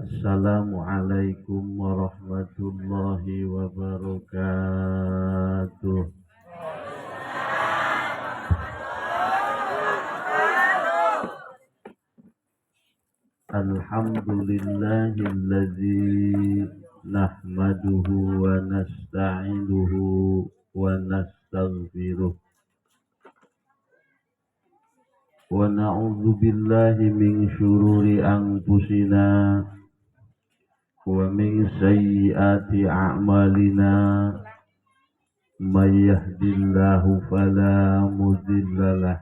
Assalamualaikum warahmatullahi wabarakatuh. Alhamdulillahilladzi nahmaduhu wa nasta'inuhu wa nastaghfiruh wa na'udzu billahi min syururi anfusina wa min sayyiati a'malina may yahdihillahu fala mudhillalah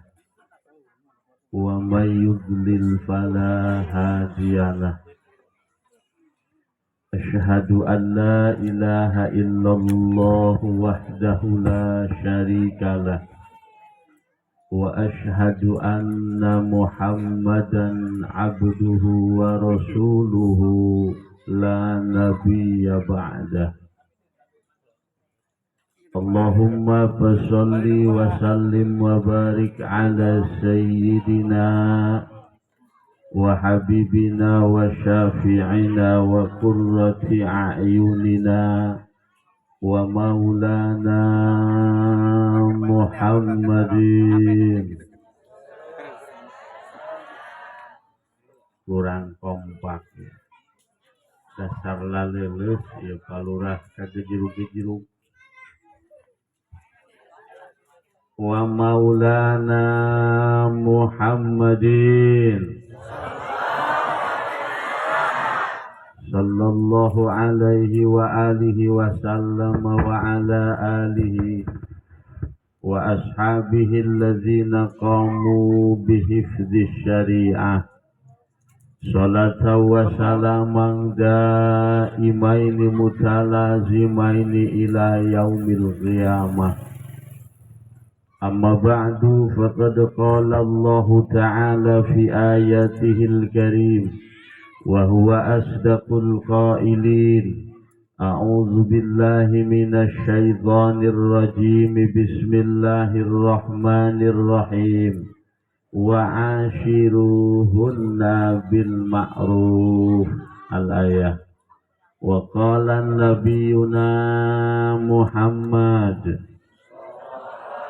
wa may yudlil fala hadiyalah. Asyhadu an la ilaha illallah wahdahu la syarikalah wa asyhadu anna Muhammadan abduhu wa rasuluhu la nabiyya ba'dah. Allahumma fasholli wa sallim wa barik ala sayyidina wa habibina wa syafi'ina wa qurrati a'yunina wa maulana Muhammadin. Kurang kompak ya. Dasar laleuleus ya palurah kagejrug-gejrug. Wa maulana Muhammadin sallallahu alaihi wa alihi wa sallam wa ala alihi wa ashabihi allazina qamu bihifdzi syariah. Salatan wa salaman daimaini mutalazimaini ila yaumil qiyamah. Amma ba'du, faqad qala Allahu ta'ala fi ayatihil karim wa huwa asdaqul qailin. A'udzu billahi minasy syaithanir rajim. Bismillahirrahmanirrahim. Wa ashiruhunna bil ma'ruf. Al-ayah. Wa qala nabiyuna Muhammad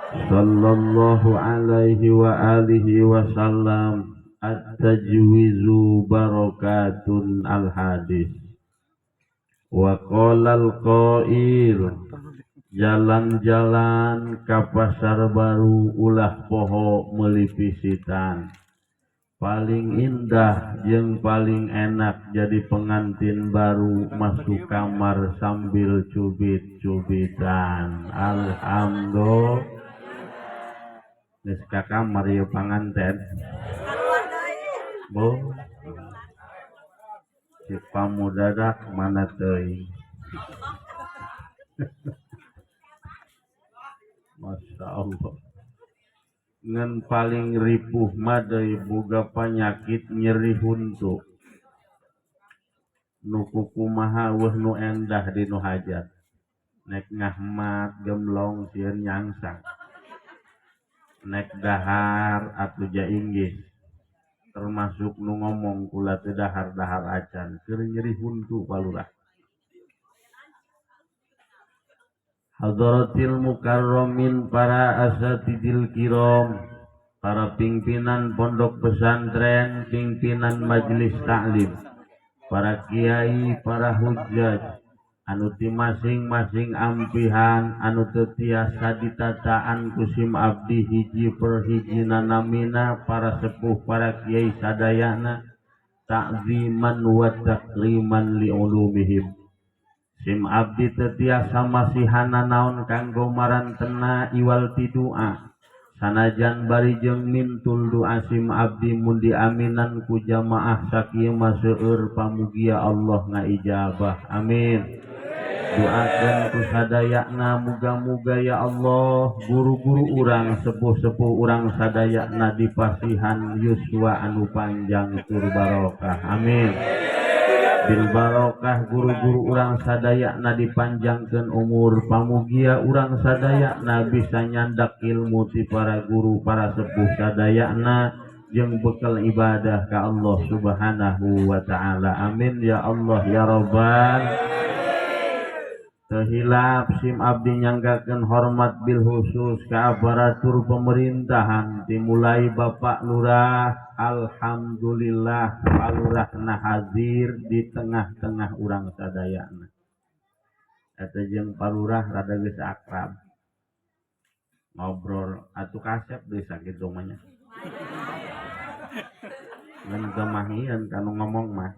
sallallahu alaihi wa alihi wasallam, at-tajwizu barakatun al-hadis. Wa qala al-qail, jalan-jalan ka pasar baru ulah poho meuli pisitan. Paling indah jeung paling enak jadi pengantin baru masuk kamar sambil cubit-cubitan. Alhamdulillah. Geus ka kamar ieu panganten. Bo. Si pamudadak mana teuing. Masya Allah. Ngan paling ripuh mah deui boga panyakit nyeri huntu. Nu kukumaha weuh nu endah di nu hajat. Nek ngahmat gemlong sieun nyangsang. Nek dahar atuh ja inggis. Termasuk nu ngomong kula teu dahar-dahar acan keur nyeri huntu palurah. Hadratil mukarramin, para asatidil kiram, para pimpinan pondok pesantren, pimpinan majelis taklim, para kiai, para hujjaj, anu ti masing-masing ampihan anu teu tiasa ditataan ku sim abdi hiji per hiji nanamina, para sepuh, para kiai sadayana, ta'ziman wa takriman li ulumihim. Sim abdi teu tiasa masihana naon kanggo marantena iwal ti doa. Sanajan bari jeung mintul doa sim abdi mun diaminan ku jamaah sakieu mah seueur pamugia Allah ngaijabah. Amin. Doakeun ku sadayana muga-muga ya Allah guru-guru urang sepuh-sepuh urang sadayana dipasihan yuswa anu panjang tur barokah. Amin. Bil barokah guru-guru urang sadayana dipanjangkeun umur, pamugia urang sadayana bisa nyandak ilmu ti para guru para sepuh sadayana Jeung bekal ibadah ka Allah Subhanahu wa taala. Amin ya Allah ya Rabbal. Teu hilap sim abdi nyanggakeun hormat bil khusus ka aparatur pemerintahan, dimulai Bapak Lurah. Alhamdulillah, Pak Lurahna hadir di tengah-tengah urang sadayana. Eta jeung Pak Lurah rada geus akrab ngobrol atuh, kasep deui sakitu mah nya, ngan kemahian kanu ngomong mah.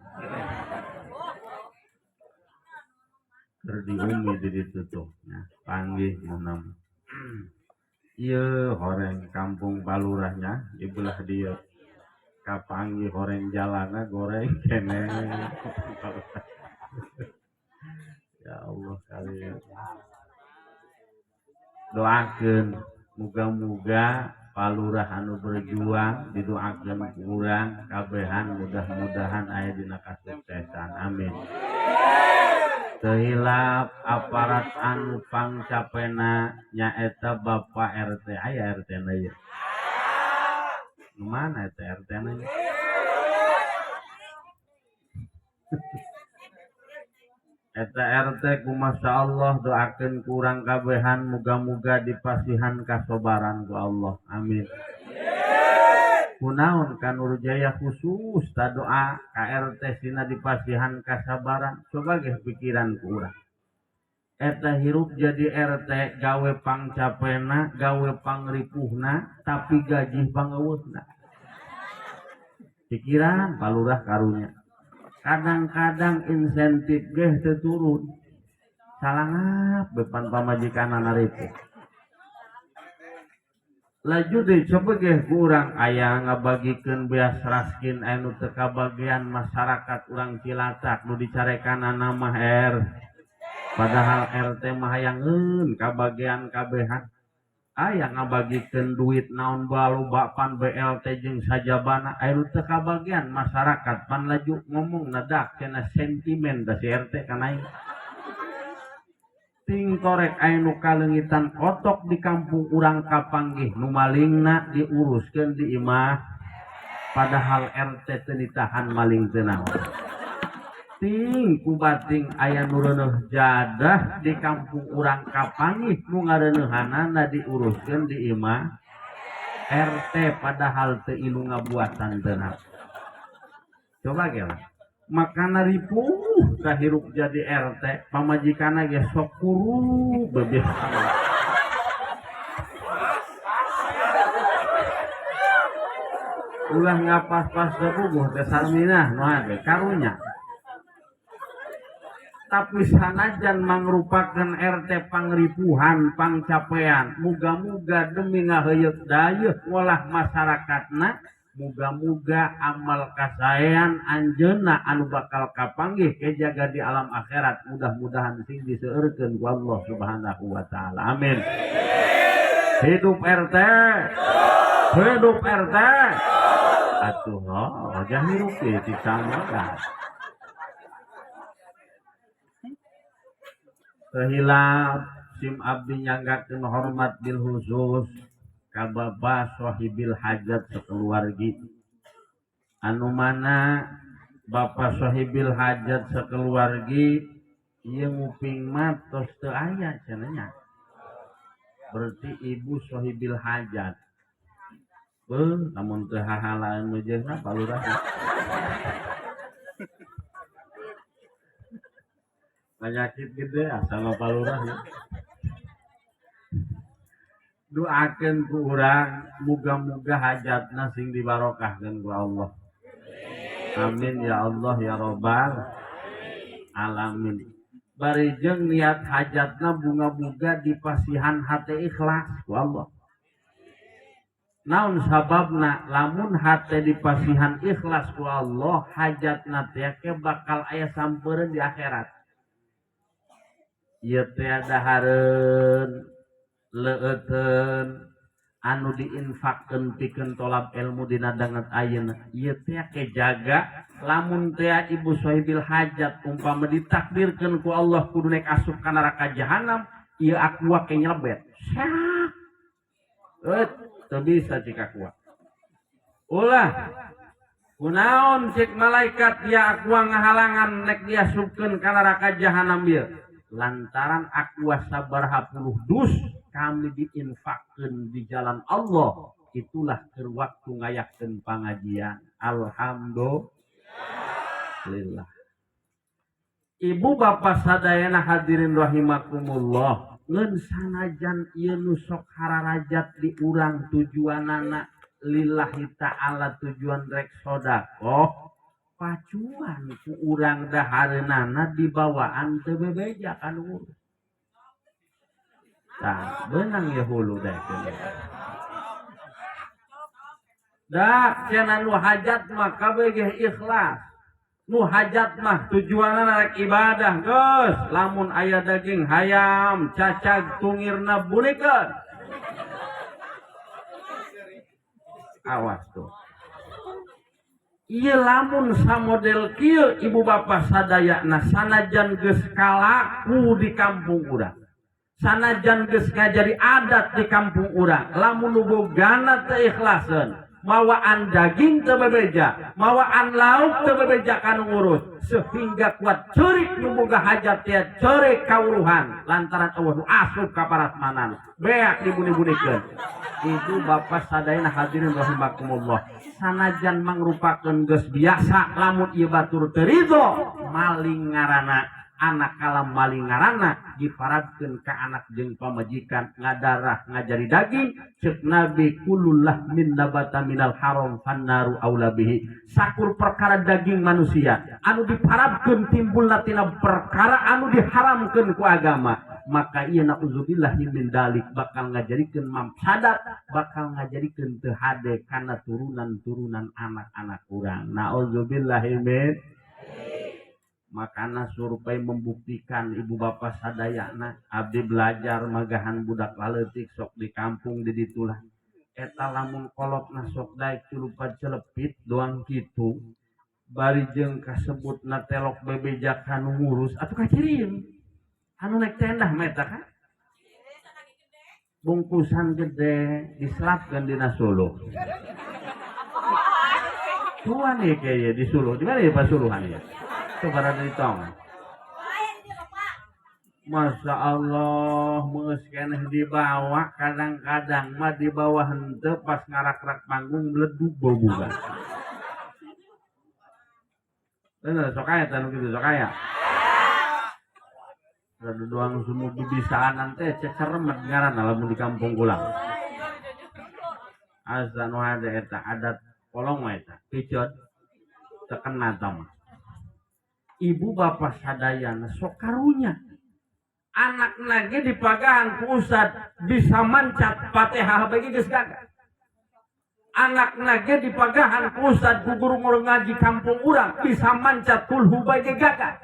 Keur di umi di ditu tuh nya panggih munam ieu horeng kampung palurahnya di belah dieu kapanggih, horeng jalana goreng keneh. Ya Allah, kali doakeun muga-muga palurah anu berjuang didoakeun ku urang kabehan, mudah-mudahan aya dina kasuksesan, amin. Teu hilap aparat anu pangcapena, nyaeta Bapak RT. Aya RT na ieu? Nu mana eta RT na? Eta RT ku Masya Allah doakeun ku urang kabehan, muga-muga dipasihan kasobaran ku Allah, amin. Kunaon ka Nurjaya khusus ta doa ka RT sina dipasihan kasabaran? Coba ge pikiran ku urang, eta hirup jadi RT gawe pangcapena, gawe pangripuhna, tapi gaji pangeuweuhna. Pikiran palurah karunya, kadang-kadang insentif ge teu turun, salangap bepan pamajikanana ripuh. Laju deui, coba ge ku urang aya ngabagikeun beas raskin anu teu kabagian masyarakat urang Cilacap nu dicarekanana mah R, padahal RT mah hayangeun kabagian kabehan. Aya ngabagikeun duit naon baloba pan BLT jeung sajabana, aya nu teu kabagian masyarakat pan laju ngomong nadak cenah sentimen da si RT kana aing. Ting torek aya nu kaleungitan kotok di kampung urang kapanggih, nu malingna diuruskeun di imah, padahal RT teu ditahan maling teu naon. Ting kubating aya nu reuneuh jadah di kampung urang kapanggih, nu ngareuneuhanana diuruskeun di imah RT, padahal teu ilu ngabuatan teu naon. Coba ge lah, makana ripuh kahirup jadi RT, pamajikanna ge sok kuru bebiasa. Ulah ngapas-pas puguh teh Sarminah nu hade karunya. Tapi sanajan mangrupakeun RT pangripuhan pangcapean, muga-muga demi ngaheuyeut dayeuh ngolah masyarakatna, muga-muga amal kasaean anjeunna anu bakal kapanggih kejaga di alam akhirat, mudah-mudahan sing diseueurkeun ku Allah Subhanahu wa taala, amin. Hidup RT, hidup RT. Atuh oh jah hirup ieu siksa mah. Tehilap sim abdi nyanggakeun hormat bil khusus ka Bapa Sohibil Hajat sekeluargi, anu mana Bapa Sohibil Hajat sekeluargi ieu nguping mah tos teu aya cenah nya, berarti Ibu Sohibil Hajat. Beuh, lamun teu hahalaan meujeuna palurah penyakit gede asal palurah ya. Doakeun ku urang muga-muga hajatna sing dibarokahkeun ku Allah, amin ya Allah ya Robbal alamin. Bari jeung niat hajatna bunga-bunga dipasihan hate ikhlas ku Allah. Naon sababna? Lamun hate dipasihan ikhlas ku Allah, hajatna teh ke bakal aya sampeureun di akhirat. Ieu teh dahareun leueuteun anu diinfakkeun pikeun tolab ilmu dina danget ayeuna, ieu teh ke jaga lamun teh Ibu Sohibil Hajat umpama ditakdirkeun ku Allah kudu naik asup ka neraka jahanam, ieu aqua ke nyelebet. Syak. Teu bisa cik aqua. Ulah kunaon cek malaikat ya aqua ngahalangan nek diasupkeun ka neraka jahanam ieu lantaran aqua sabaraha puluh dus kami diinfakkeun di jalan Allah. Itulah keur waktu ngayakeun pangajian. Alhamdulillah. Ibu bapak sadayana hadirin rahimakumullah, ngeun sanajan ieu nu sok hararajat di urang tujuanana lillahi ta'ala, tujuan rek sodakoh, pacuan ku urang dahareunana dibawaan teu bebeja kan urus. Tah beunang ya hulu daekeun. Da cenah nu hajat mah kabeh ge ikhlas. Nu hajat mah tujuanana rek ibadah geus, lamun aya daging hayam cacag tungirna bunikeun. Awas tuh. Ieu lamun samodel kieu ibu bapa sadayana sanajan geus kalaku di kampung urang. Sanajan geus ngajari adat di kampung urang, lamun nu bogana teu ikhlaseun, mawaan daging teu bebeja, mawaan lauk teu bebeja ka nu ngurus, sehingga kuat ceurik nu boga hajat teh ceurik kawuruhan lantaran eueuh nu asup ka parasmanan, beak dibuni-bunikeun. Ibu bapak sadayana hadirin rahimakumullah, sanajan mangrupakeun geus biasa lamun ieu batur teu ridho, maling ngaranna, anak kalam maling ngaranna diparadkeun ka anak jeung pamajikan ngadarah ngajari daging. Ceuk Nabi kulul lahmin nabata minal haram fannaru aula bihi. Sakur perkara daging manusia anu diparadkeun timbulna tina perkara anu diharamkeun ku agama, maka ieu nauzubillahi min dalik bakal ngajarikeun mafsadat, bakal ngajarikeun teu hade kana turunan-turunan anak-anak urang. Nauzubillahi min. Makana survei membuktikan ibu bapak sadayana, abdi belajar magahan budak laleutik sok di kampung di ditulah eta lamun kolotna sok daek culupan celepit doang kitu bari jeung kasebutna telok bebeja ka nu ngurus atuh kacirin anu naik tendah mah eta kan bungkusan gede diselapkeun dina suluh. Tuan ieu kieu di suluh di mana ya pasuluhan ya? Tuh pada ditong. Masya Allah, meus keneh dibawa, kadang-kadang mah di bawah henteu pas ngarak-rak panggung meledug bobugan. Bener, sok aya teh nu kitu sok aya. Rada doang sumur bibisaan teh ceremet ngaranna lamun di kampung kulang. Asa nu hade eta adat kolong mah eta, picot terkena tah mah. Ibu bapak sadayana sok karunya anak lagi dipagahan ku ustad bisa mancat Fatihah bagi geus gagal. Anak lagi dipagahan ku ustad ku guru ngaji kampung urang bisa mancat kulhu bagi gagal.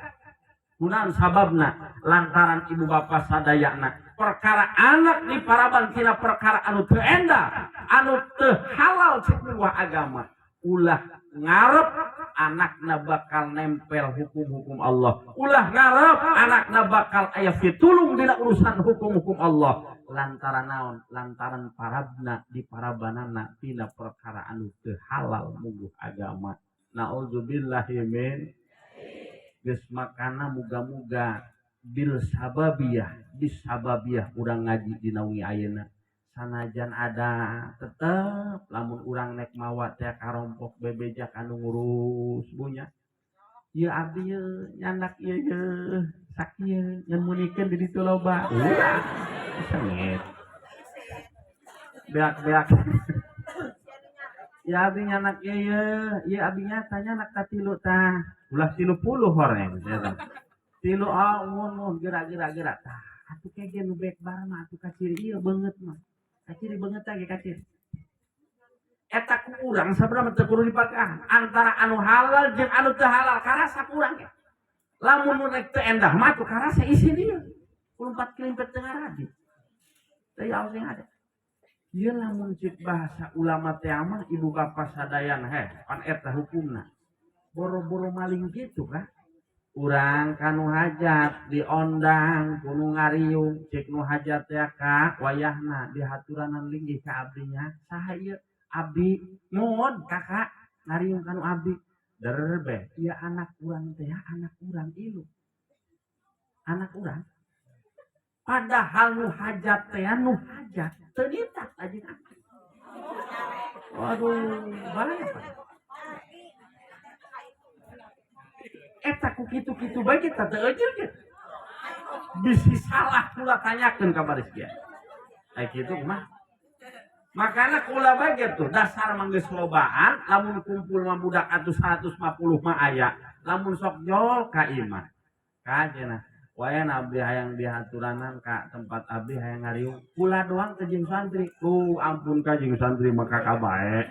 Kunaon sababna? Lantaran ibu bapak sadayana perkara anak diparaban tina perkara anu teu endah, anu teu halal cek agama. Ulah ngarep anakna bakal nempel hukum-hukum Allah, ulah ngarep anakna bakal aya fitulung dina urusan hukum-hukum Allah. Lantaran naon? Lantaran parabna di parabanana tina perkara anu teu halal muguh agama. Nauzubillahi min geus. Makana muga-muga bil sababiyah, bisababiyah urang ngaji dina wengi ayeuna, sanajan ada tetep lamun urang nek mawa teh karompok bebeja kanu ngurus bunya. Ieu abdi ye nyandak ieu ye sakieu ngan munikeun di ditu loba ulah sengit beak-beak. Ya abdi nyanak ieu ye, ieu abdi nyata nyanak ka tilu tah ulah 30 horeng tilu ah mun gerak-gerak gerak tah atuh kege nu beek bareng atuh kaciri ieu beungeut mah kaciri beungeut ge kaciri eta ku urang sabenerna teu kudu dipagahan antara anu halal jeung anu teu halal karasa ku urang ge. Lamun nu rek teu endah mah atuh karasa isin ieu kulumpat kelimpet teu ngaradi teu yaos sing ada ieu. Lamun cek bahasa ulama teh mah ibu bapa sadayana heh pan eta hukumna boro-boro maling kitu kah. Urang kanu hajat diondang kuno ngariung cek nu hajat teh ka wayahna dihaturanan linggih ka abdinya saha ieu Abdi mohon kakak ngariung kanu abdi derbe ieu anak urang teh anak urang ilu. Anak urang. Padahal nu hajat teh nu hajat teu ditak aja. Waduh, bahaya Pak. Eta ku kitu-kitu bae kita teu eujeun ge. Bisi salah kula tanyakeun ka baris kieu. Ai kitu mah. Makana kula bae tuh dasar mah geus lobaan lamun kumpul mah budak atuh 150 mah aya. Lamun sok jol ka imah. Ka cenah. Wae abdi hayang dihaturanan ka tempat abdi hayang ngariung. Kula doang teh jeung santri. Ampun ka jeung santri mah kakak bae.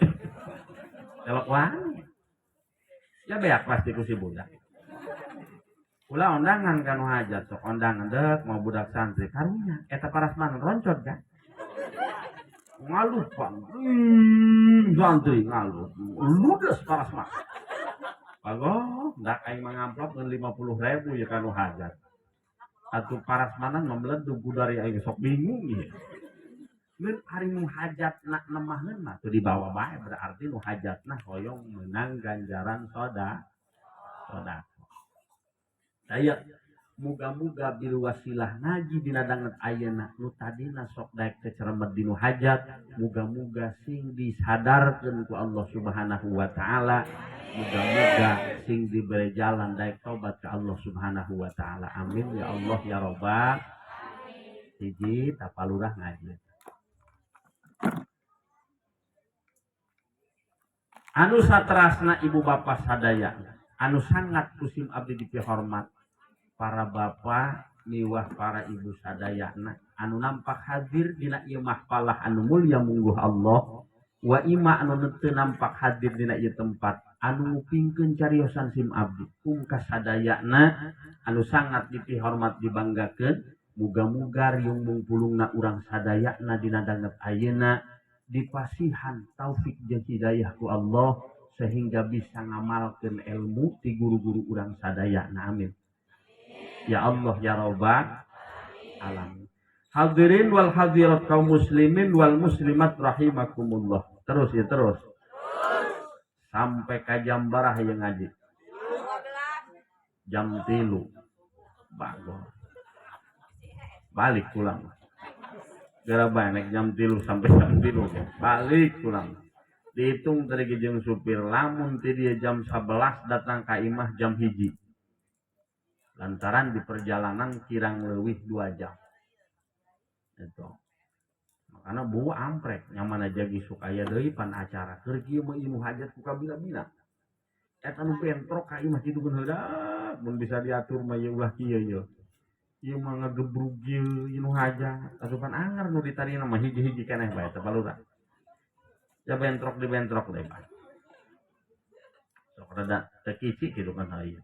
Elok wae. Ya beak pasti ku si budak. Kula undangan ka nu hajat sok undangan deuk mau budak santri karunya eta parasmanan roncot kan. Ngaluh Pak. Santri ngaluh. Ludes parasman. Bagoh, ndak aing mangamplop ngan 50.000 ya ka nu hajat. Atuh parasmanan memeledug ku dari aing sok bingung ieu. Ngan ari nu hajatna nemahkeun mah teu dibawa bae berarti nu hajatna hoyong meunang ganjaran sedekah. Aya muga-muga bil wasilah ngaji dina danget ayeuna nu tadina sok daek teu ceremet di nu hajat muga-muga sing disadarkeun ku Allah Subhanahu wa taala, muga-muga sing dibere jalan daek tobat ka Allah Subhanahu wa taala. Amin ya Allah ya rabbal. Hiji tapalurah ngaji. Anu saterasna ibu bapa sadaya anu sangat kusim abdi dipihormat para bapa miwah para ibu sadayana anu nampak hadir dina ieu mahfalah anu mulia mungguh Allah wa ima anu teu nampak hadir dina ieu tempat anu ngupingkeun cariosan sim abdi pungkas sadayana anu sangat dipihormat dibanggakeun muga-muga riung mungpulungna urang sadayana dina danget ayeuna dipasihan taufik jeung hidayah ku Allah sehingga bisa ngamalkeun ilmu ti guru-guru urang sadayana. Amin ya Allah ya Rabbal alamin. Hadirin wal hadirat kaum muslimin wal muslimat rahimakumullah. Terus ya terus. Sampai ka jam barah yang ngaji. Jam 3. Bagus. Balik pulang. Gara bae jam 3 sampai jam 3. Balik pulang. Dihitung tadi jeung supir lamun ti dia jam 11 datang ka imah jam 1. Lantaran di perjalanan kirang leuwih 2 jam. Itu. Makana bu amprek nyaman aja gisuk aya deui pan acara keur kieu mah ieu hajat ku kabila-bila. Eta nu bentrok ka imah kitu keun heula mun bisa diatur mah ieu ulah kieu ieu. Ieu mah ngagebrug ieu ieu nu hajat atuh pan anger nu ditarina mah hiji-hiji keneh bae teh balura. Ya bentrok dibentrok deui Pak. Sok rada teu kici kitu kan ieu.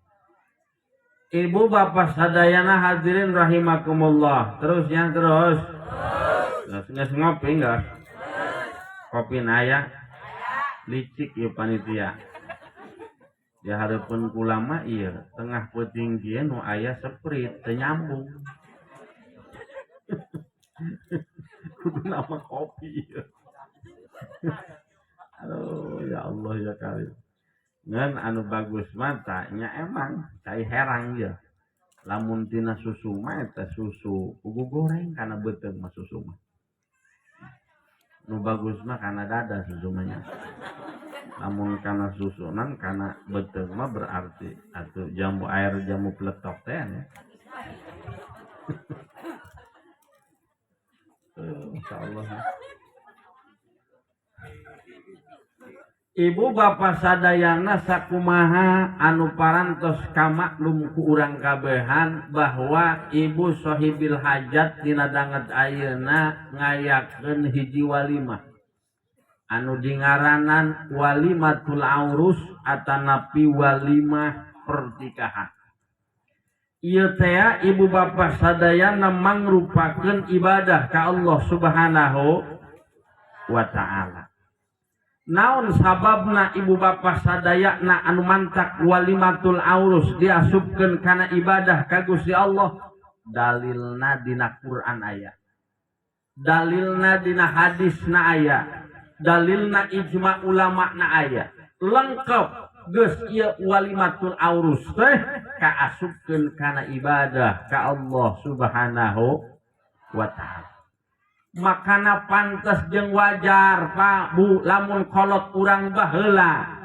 Ibu bapak sadayana hadirin rahimakumullah. Terus yang terus. Terus nges ngopi enggak? Kopi naya. Licik ieu panitia. Di hareupeun kula mah ieu tengah peuting kieu nu aya Sprite teu nyambung. Kudu nama kopi ieu. Aduh ya Allah ya karim. Ngan anu bagus mata nya emang cai herang ieu. Lamun tina susu mah eta susu pugu goreng kana beuteung mah susu mah. Nu bagus mah kana dada susu mah nya. Lamun kana susunan kana beuteung mah berarti atuh jamu air jamu pletok teh nya. Insyaallah. Ibu bapa sadayana sakumaha anu parantos kamaklum ku urang kabehan bahwa ibu sohibil hajat dina danget ayeuna ngayakeun hiji walimah anu dingaranan walimatul aurus atanapi walimah pernikahan. Ieu teh ibu bapa sadayana mangrupakeun ibadah ka Allah Subhanahu wa taala. Naon sababna ibu bapa sadayana anu mantak walimatul aurus diasupkeun kana ibadah ka Gusti Allah? Dalilna dina Quran aya, dalilna dina hadisna aya. Dalilna ijma ulama na aya. Lengkap geus ieu walimatul aurus teh kaasupkeun kana ibadah ka Allah Subhanahu wa ta'ala. Makana pantes jeung wajar Pak Bu lamun kolot urang baheula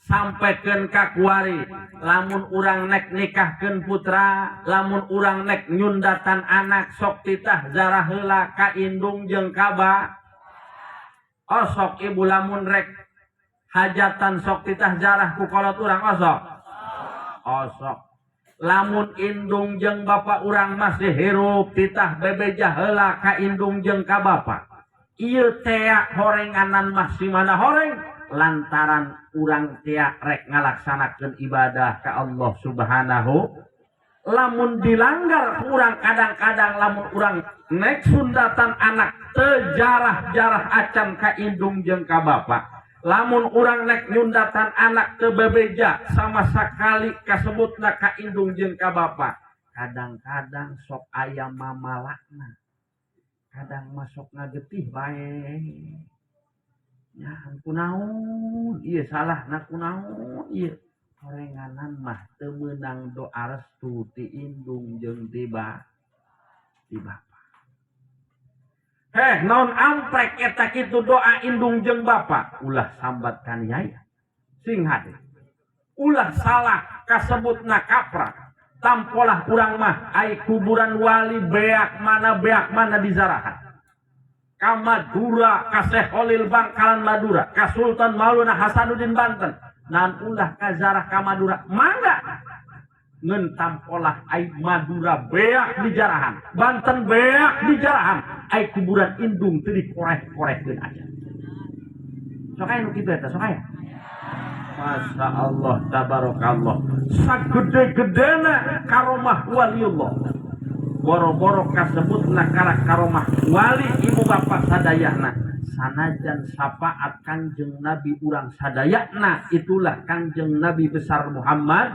sampaikan ka kuari, lamun urang nek nikahkeun putra, lamun urang nek nyundatan anak, sok titah zarah heula ka indung jeung ka ba. Osok ibu lamun rek hajatan sok titah jarah ku kolot urang osok. Osok. Lamun indung jeung bapa urang masih hirup titah bebeja heula ka indung jeung ka bapa. Ieu tea horenganan masih mana horeng lantaran urang tea rek ngalaksanakeun ibadah ka Allah Subhanahu. Lamun dilanggar urang kadang-kadang lamun urang nek sundatan anak teu jarah-jarah acan ka indung jeung ka bapa. Lamun urang nek nyundatan anak teu bebeja sama sakali kasebutna ka indung jeung ka bapa. Kadang-kadang sok aya mamalakna. Kadang masuk ngagetih bae. Nya kunaon ieu salahna kunaon ieu. Horenganan mah teu meunang doa restu ti indung jeung ti bapa. Heh, naon amprek eta kitu doa indung jeung bapa, ulah sambat kaniaya. Sing hade. Ulah salah kasebutna kapra. Tampolah urang mah ai kuburan wali beak mana dizarahan. Ka Madura, ka Syekh Khalil Bangkalan Madura, ka Sultan Maulana Hasanuddin Banten. Nan ulah ka zarah ka Madura, mangga. Ngen tampolah ai Madura beak dijarahan, Banten beak dijarahan, ai kuburan indung teu dikoreh-korehkeun aja. Sok aya nu kitu eta, sok aya. Masya Allah, tabarakallah. Sagede-gedena karomah waliullah. Boro-boro kasebutna karomah wali ibu bapak sadayana. Sanajan syafaat Kanjeng Nabi urang sadayana, itulah Kanjeng Nabi besar Muhammad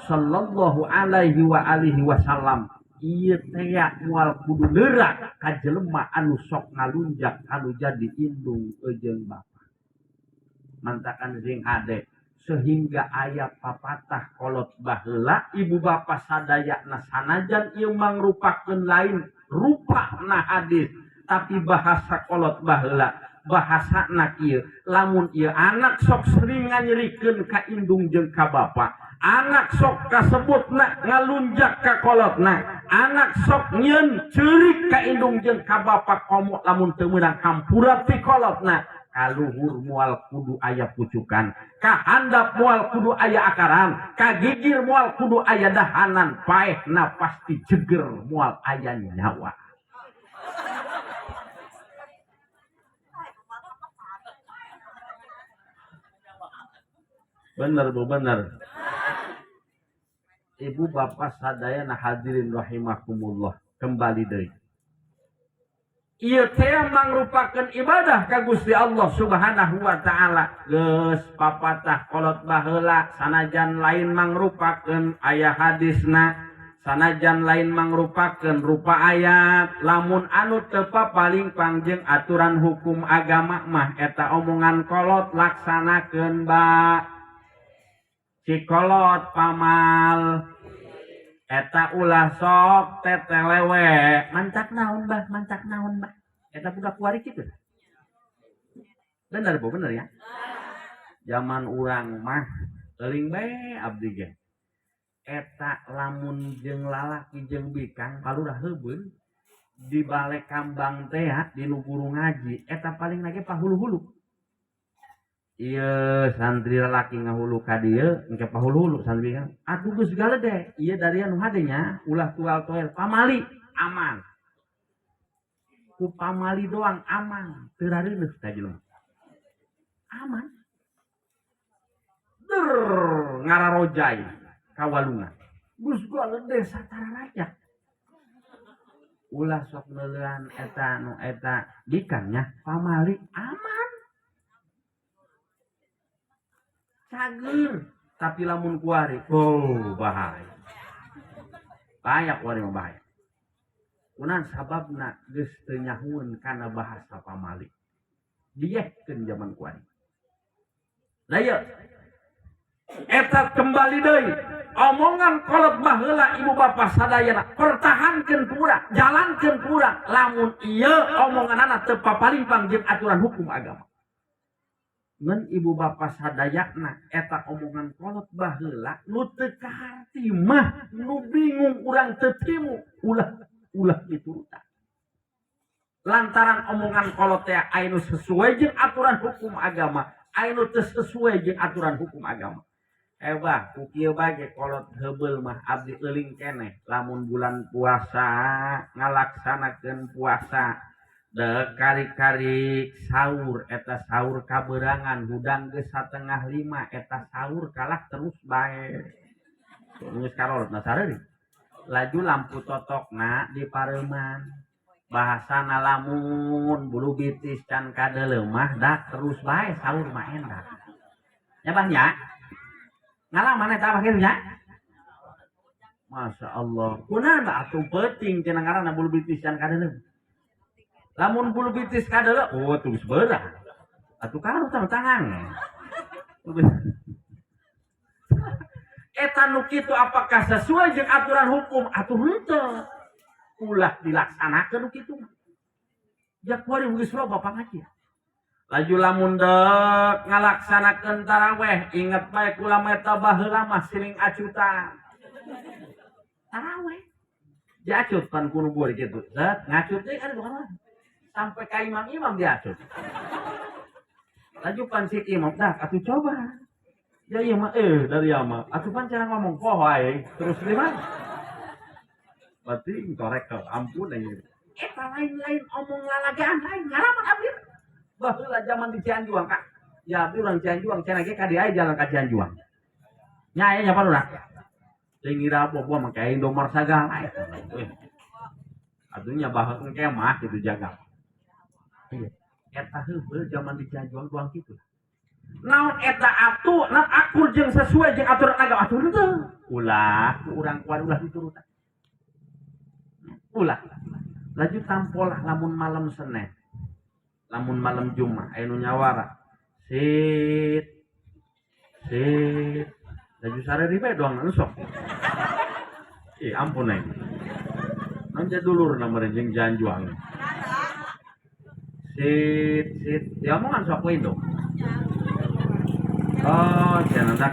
sallallahu alaihi wa alihi wasallam. Ieu tea moal kudu neurak ka jelema anu sok ngalunjak anu jadi indung jeung bapa. Mantakan sing hade sehingga aya papatah kolot baheula ibu bapa sadayana sanajan ieu mangrupakeun lain rupana hadis tapi bahasa kolot baheula bahasana kieu lamun ieu anak sok sering nganyerikeun ka indung jeung ka bapa, anak sok kasebutna ngalunjak ka kolotna, anak sok nyieun ceurik ka indung jeung ka bapa komo lamun teu meunang hampura ti kolotna, kaluhur moal kudu aya pucukan, kahandap moal kudu aya akaran, kagigir moal kudu aya dahanan, paehna pasti jeger moal aya nyawa. Bener Bu, bener. Ibu bapak sadayana hadirin rahimakumullah, kembali deui. Ieu teh mangrupakeun ibadah ka Gusti Allah Subhanahu wa taala. Geus papatah kolot baheula sanajan lain mangrupakeun aya hadisna, sanajan lain mangrupakeun rupa ayat, lamun anu teu papalingpang jeung aturan hukum agama mah eta omongan kolot laksanakeun ba. Cikolot pamal eta ulah sok tetelewe mancak naon bah, mancak naon bah, eta budak kuari kitu. Bener Bu, bener ya. Zaman urang mah euling bae abdi ge eta lamun jeung lalaki jeung bikang palurah heubeun di balik kambang teh di nu guru ngaji eta paling lagi pahulu-hulu. Ieu santri lalaki ngahulu ka dieu engke pahulu-hulu santri kan atuh geus galede ieu dari anu hade nya ulah tual toel pamali aman ku pamali doang aman teu rareuneut ka jelema aman der ngararojai ka walungan geus galede satara raja ulah sok neuleuan eta nu eta bikangnya pamali aman cager tapi lamun kuari oh bahaya bahaya kuari mah bahaya kunaon sababna geus teu nyahueun kana bahasa pamali Diehkeun zaman kuari. Lah ieu eta kembali deui omongan kolot baheula, ibu bapak sadayana pertahankeun ku urang, jalankeun ku urang, lamun ieu omonganana teu papalimpang jeung aturan hukum agama. Ngan ibu bapak sadayana, eta omongan kolot baheula nu teu kaharti mah, nu bingung urang teu timu, ulah ulah diturutan, lantaran omongan kolot teh aya nu sesuai jeung aturan hukum agama, aya nu teu sesuai jeung aturan hukum agama. Ebah ku kieu bae kolot heubeul mah abdi euling keneh lamun bulan puasa ngalaksanakeun puasa, dek kari-kari sahur, eta sahur kaberangan, hudang geus 4.30, eta sahur kalah terus bae geus karolot na sareureun. Laju lampu totokna di pareuman, bahasana lamun bulu bitis can kadeuleu mah dak terus bae sahur mah endah nya, bah, nya. Ngalaman eta apa kitu nya? Masya Allah. Kunaon atuh peuting cenah ngaranna bulu bitis can kadeuleu. Lamun bulu bitis kadeuleu, oh terus beurang. Atuh karu tangan. Eta nu kitu apakah sesuai jeung aturan hukum atuh henteu? Ulah dilaksanakeun nu kitu mah. Jak kuari geus loba pangajian. Laju lamun dek ngalaksanakeun taraweh, inget bae kula meta baheula mah siling acutan. Taraweh. Diacut pan kuno bueur kitu. Set ngacut deui kan bukan. Sampai ka imam-imam diacut. Laju pan si imam dah atuh coba. Ya iya mah dari ama. Atuh pan cara ngomong poho aing terus di mana? Berarti korek ke ampun aing. Eta lain-lain omong lalagaan, lain ngalaman abdi. Baheula zaman di Cianjuang, Kak. Ya abdi urang Cianjuang, cenah ge ka dieu aya jalan ka Cianjuang. Nya aya nya pan urang. Teu ngira apa mah make Indomart sagala eta. Atuh nya baheula engke mah kitu jaga. Iya. Eta heubeul zaman di Cianjuang doang kitu. Naon eta atuh, naon akur jeung sesuai jeung aturan agama atuh henteu. Ulah ku urang kuari ulah diturutan. Ulah. Laju tampolah lamun malam Senin. Lamun malam Jumat aya nu nyawara. Sit. Sit. Laju sareri bae doang sok. Ih, ampun aing. Naon dulur na meureun jeung Cianjuang. Sit, sit. Ya omongan sok we itu. Oh, cenah dak.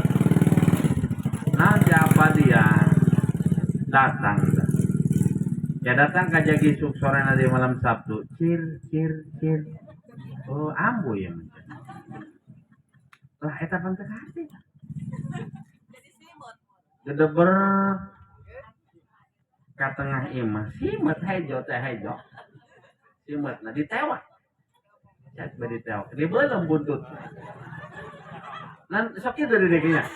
Nah, siapa dia? Datang. Ya datang ka Jagisuk sore nanti malam Sabtu. Cir, cir, cir. Oh, ambu ya. Lah eta pan teu hati. Gedeber ka tengah imah. Simeut hejo teh hejo. Simeut nah ditewak. Cek bari ditewak. Dibeuleum buntut. Nan sok kitu di dieu nya.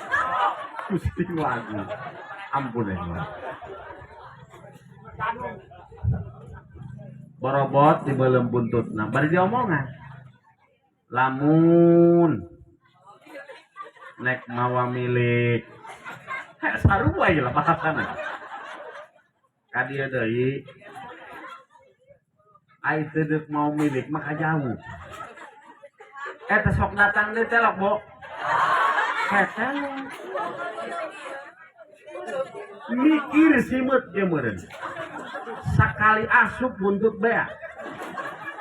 Gusti lagu. Ampun ya. Borobot dibeuleum buntutna. Bari diomongan. Lamun nek mawa milik sarua ieu lah bahasana. Ka dieu deui ai teu deuk mau milik mah kajauh. Eta sok datang deui telok, Bo. Eta mikir simeut ge meureun. Sakali asup buntut bea.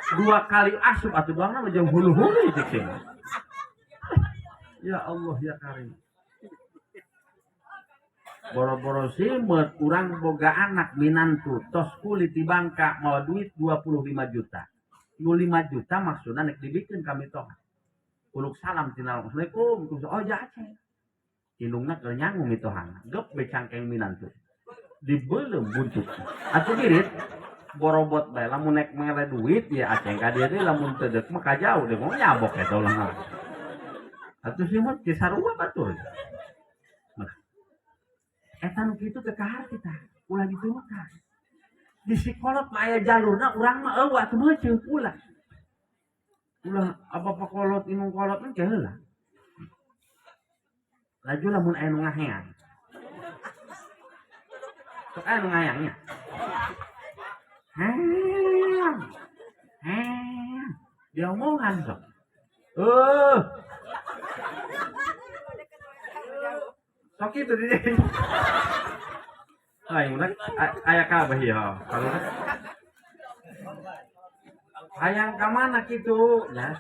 Dua kali asup atuh doangna mah jeung hulu-hulu cek sih. Ya Allah ya Karim. Boro-boro simeut, urang boga anak minantu tos kulit di Bangka mawa duit 25 juta. Nu 5 juta maksudna nek dibikeun ka mitoha. Uluk salam tina, "Assalamualaikum." Oh ja Aceh. Indungna keur nyangu mitohana. Gep be cangkeng minantu. Dibeuleum buntut. Atuh birit borobot bae lamun nek mere duit ya Aceh ka dieu deui, lamun teu deuk mah kajauh deui mau nyabok eta ulah. Atuh simeut ge sarua batur. Nah. Eta nu kitu teu kaharti tah, ulah diturutan. Di psikolog mah aya jalurna, urang mah eueuh atuh meuceuk ulah. Ulah apa-apa kolot indung kolot mah heula. Laju lamun aya nu ngaheang. Sok aya nu ngayangnya. Heang. Heang. Diomongan sok. Heuh. Sok kitu di dieu. Lain budak aya kabeh ieu. Hayang ka mana kitu nya?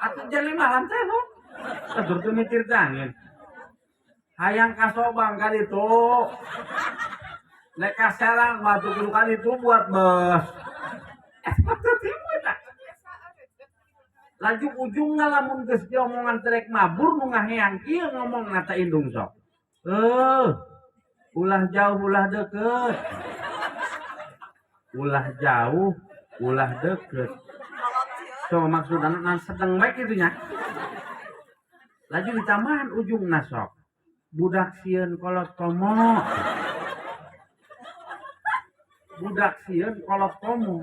Atuh jam 5 lantai nu. Atur teu mikir teh angin. Hayang ka Sobang ka ditu. Nek ka Serang mah atuh kudu ka ditu buat bus. Eta teu timbul tah. Laju ujungna lamun geus diomongan teh rek mabur nu ngaheang kieu ngomongna teh indung sok. Heuh. Ulah jauh ulah deukeut. Ulah jauh ulah deukeut. So maksudna na sedeng bae kitu nya. Laju ditambahan ujungna sok. Budak sieun kolot komo. Budak sieun kolot komo.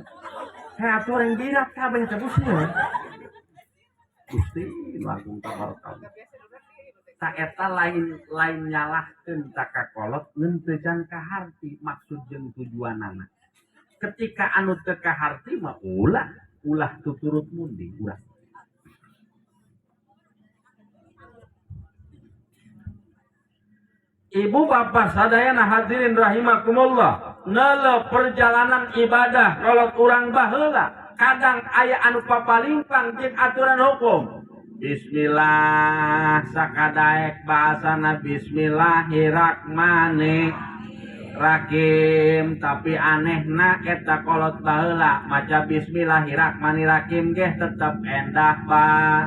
Heh atuh urang birat kabeh teh bu sieun. Gusti nu agung tabarakal. Ta eta lain lain nyalahkeun ta ka kolot ngan teu can kaharti maksud jeung tujuanana. Ketika anu teu kaharti mah ulah ulah tuturut munding ulah. Ibu bapak sadayana hadirin rahimakumullah, neuleuh perjalanan ibadah kolot urang baheula kadang aya anu papalingpang jeung aturan hukum. Bismillah sakadaek bahasana bismillahirrahmanirrahim, tapi anehna eta kolot baheula maca bismillahirrahmanirrahim geh tetep endah ba.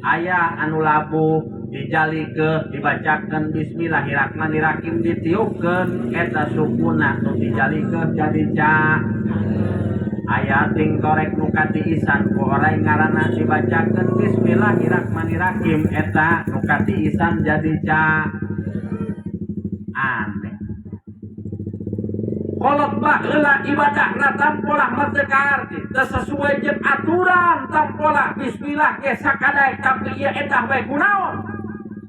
Aya anu labuh dijalikeun dibacakeun bismillahirrahmanirrahim ditiupkeun eta sukuna nu dijalikeun jadi ca. Aya ting torek nu katiisan ku orai ngaranna dibacakeun bismillahirrahmanirrahim eta nu katiisan jadi ca. Aneh. Kolot baheula ibadahna tampolah mah teu kaarti, teu sesuai jeung aturan tampolah bismillah ge sakadaek tapi ieu endah bae kunaon.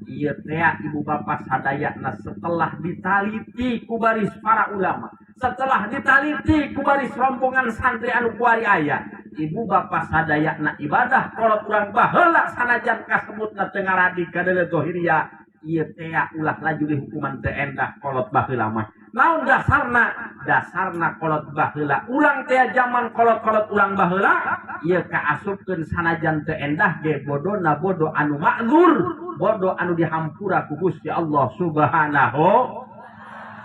Ieu teh ibu bapa sadayana setelah ditaliti ku baris para ulama, setelah ditaliti ku baris rombongan santri anu kuari aya, ibu bapa sadayana ibadah kolot urang baheula sanajan kasebutna teu ngaradi kadeuleu zahiriya, ieu teh ulah laju dihukuman teu endah kolot baheula mah. Naon dasarna? Dasarna kolot baheula urang teh zaman kolot-kolot urang baheula ieu kaasupkeun sanajan teu endah ge bodona bodo anu makzur, bodo anu dihampura ku Gusti Allah Subhanahu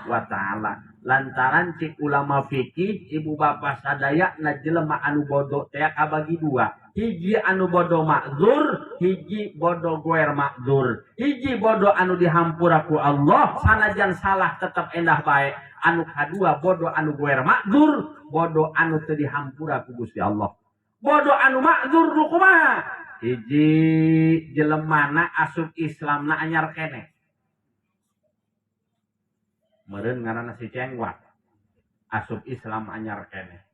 wa taala. Lantaran cik ulama fikih ibu bapa sadayana jelema anu bodo teh kabagi dua. Hiji anu bodo makzur, hiji bodo goer makzur. Hiji bodo anu dihampura ku Allah sanajan salah tetep endah bae. Anu kadua bodo anu goer makzur, bodo anu teu dihampura ku Gusti Allah. Bodo anu makzur nu kumaha? Hiji jelemana asup Islamna anyar keneh. Meureun ngaranna si Cengwat. Asup Islam anyar keneh.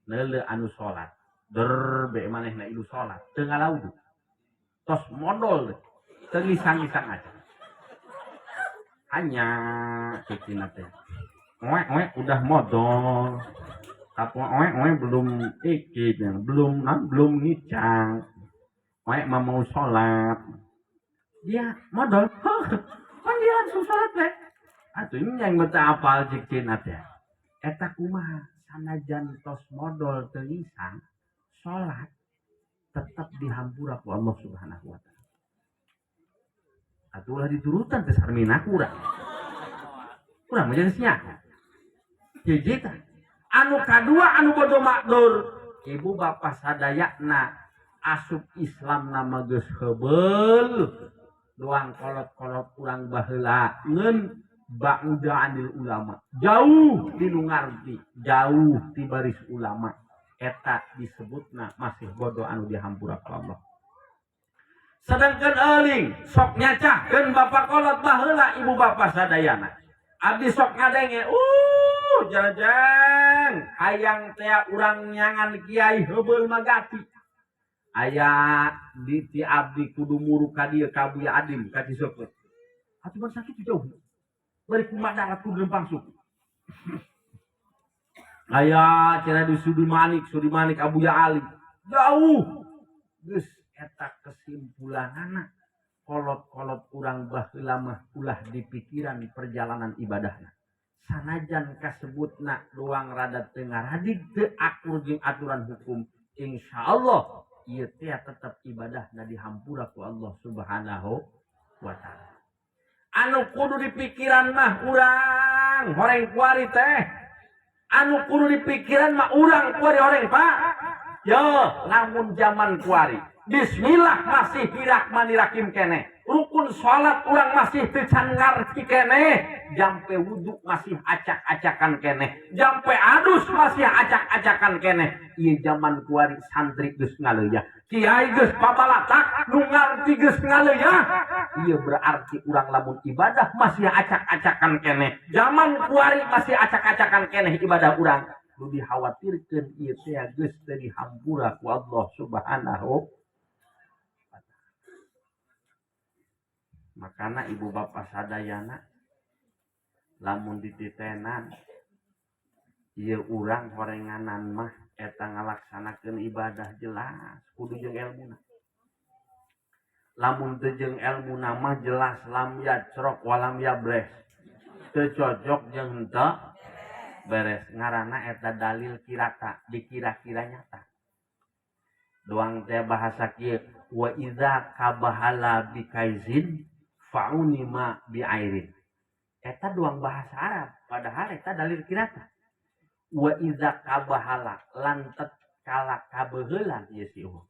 Neuleuh anu salat. Der be manehna ilu salat, teu ngalaudu. Tos modol deh. Teu ngisang-ngisang aja. Hanya cicina teh. Oe-oe udah modol. Tapi oe-oe belum iki, belum nah, belum ngicang. Oe mah mau salat. Dia modol. Hah, kan dia langsung salat teh. Atuh ini yang beta apal cik cina teh. Eta kumaha sanajan tos modol teu ngisang, salat tetap dihampura ku Allah Subhanahu wa taala. Atuh ulah diturutan teh sarmina kurang. Kurang mah jadi sia. Hiji tah. Anu kadua anu bodo makdur, ibu bapa sadayana asup Islam nama geus heubeul, doang kolot-kolot urang baheula ngeun ba'uda anil ulama, jauh di nu ngarti, jauh ti baris ulama, eta disebutna masih bodoh anu dihampura ku Allah. Sedangkan euling sok nyacahkeun bapa kolot baheula ibu bapa sadayana. Abdi sok ngadenge, jarajeng hayang tea urang nyangan kiai heubeul magati. Aya di ti abdi kudu muru ka dieu ka Buya Adim ka Ciseupeuh. Atuh ban sakitu jauh. Bari kumaha darat kudu lempang suku. Aya cenah di Sudi Manik, Sudi Manik Abuya Ali. Jauh. Geus Eta kesimpulanana kolot-kolot urang baheula mah ulah dipikiran perjalanan ibadahna. Sanajan kasebutna doang rada teu ngaradig, teu akur jeung aturan hukum, insyaallah ieu teh tetep ibadahna dihampura ku Allah Subhanahu wa taala. Anu kudu dipikiran mah urang horeng kuari teh. Anu kudu dipikiran mah urang kuari horeng Pak. Yo, lamun zaman kuari bismillah masih dirahmanirrahim keneh. Rukun salat urang masih teu can ngarti keneh, jampe wudu masih acak-acakan keneh, jampe adus masih acak-acakan keneh. Ieu zaman kuari santri geus ngaleuyah, kiai geus pabalatak, nu ngarti geus ngaleuyah. Ieu berarti urang lamun ibadah masih acak-acakan keneh, zaman kuari masih acak-acakan keneh ibadah urang, nu dikhawatirkeun ieu teh geus teu dihampura ku Allah Subhanahu. Makana ibu bapak sadayana lamun dititenan ieu urang horenganan mah eta ngalaksanakeun ibadah jelas kudu jeung elmuna. Lamun teu jeung elmuna mah jelas lam yacrok walam yabres, teu cocok jeung henteu beres. Ngaranna eta dalil kirata, dikira-kira nyata. Doang teh bahasa kieu, wa idza kabahala bikaizin fa'unima bi'airin. Eta doang bahasa Arab, padahal eta dalil kirata. Wa idza kabahala lantet kala kabeuheulan ieu si eueuh.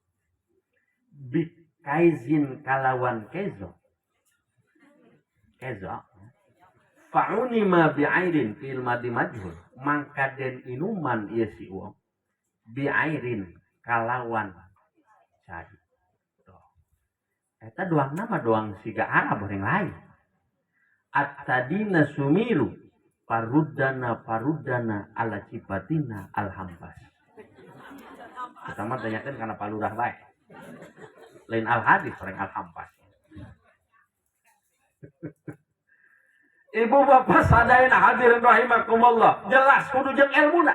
Bikaizin kalawan kezo. Kezo. Fa'unima bi'airin fil madi majhul. Mangka den inuman ieu si eueuh. Bi'airin kalawan cai. Eta doang nama doang siga Arab orang lain. At-tadina sumiru paruddana paruddana ala cipatina alhampas. Pertama tanyakan karena palurah bae. Lain al hadis orang alhampas. Ibu bapak sadayana hadirin rahimakumullah, jelas kudu jeung elmuna.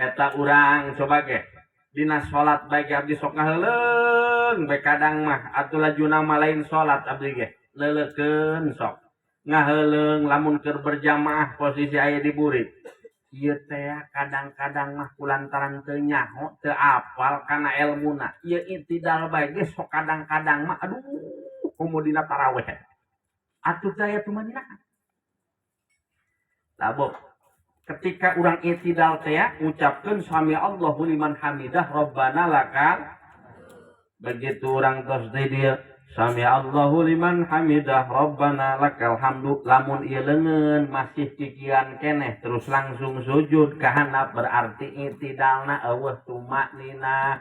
Eta urang coba ge dina salat bae abdi sok ngaheuleung bae kadang mah atuh lajuna mah lain salat abdi ge leulekeun sok ngaheuleung lamun keur berjamaah posisi aya di burit. Ieu teh kadang-kadang mah kulantaran teu nyaho teu apal kana elmuna ieu itidal bae ge sok kadang-kadang mah aduh komo dina taraweh atuh teh aya tumanina. Labok ketika urang itidal teh ngucapkeun sami Allahu liman hamidah rabbana lakal. Begitu urang tos di dieu sami Allahu liman hamidah rabbana lakal hamdu, lamun ieu leungeun masih kikian keneh terus langsung sujud ka handap berarti itidalna eueuh tumaknina.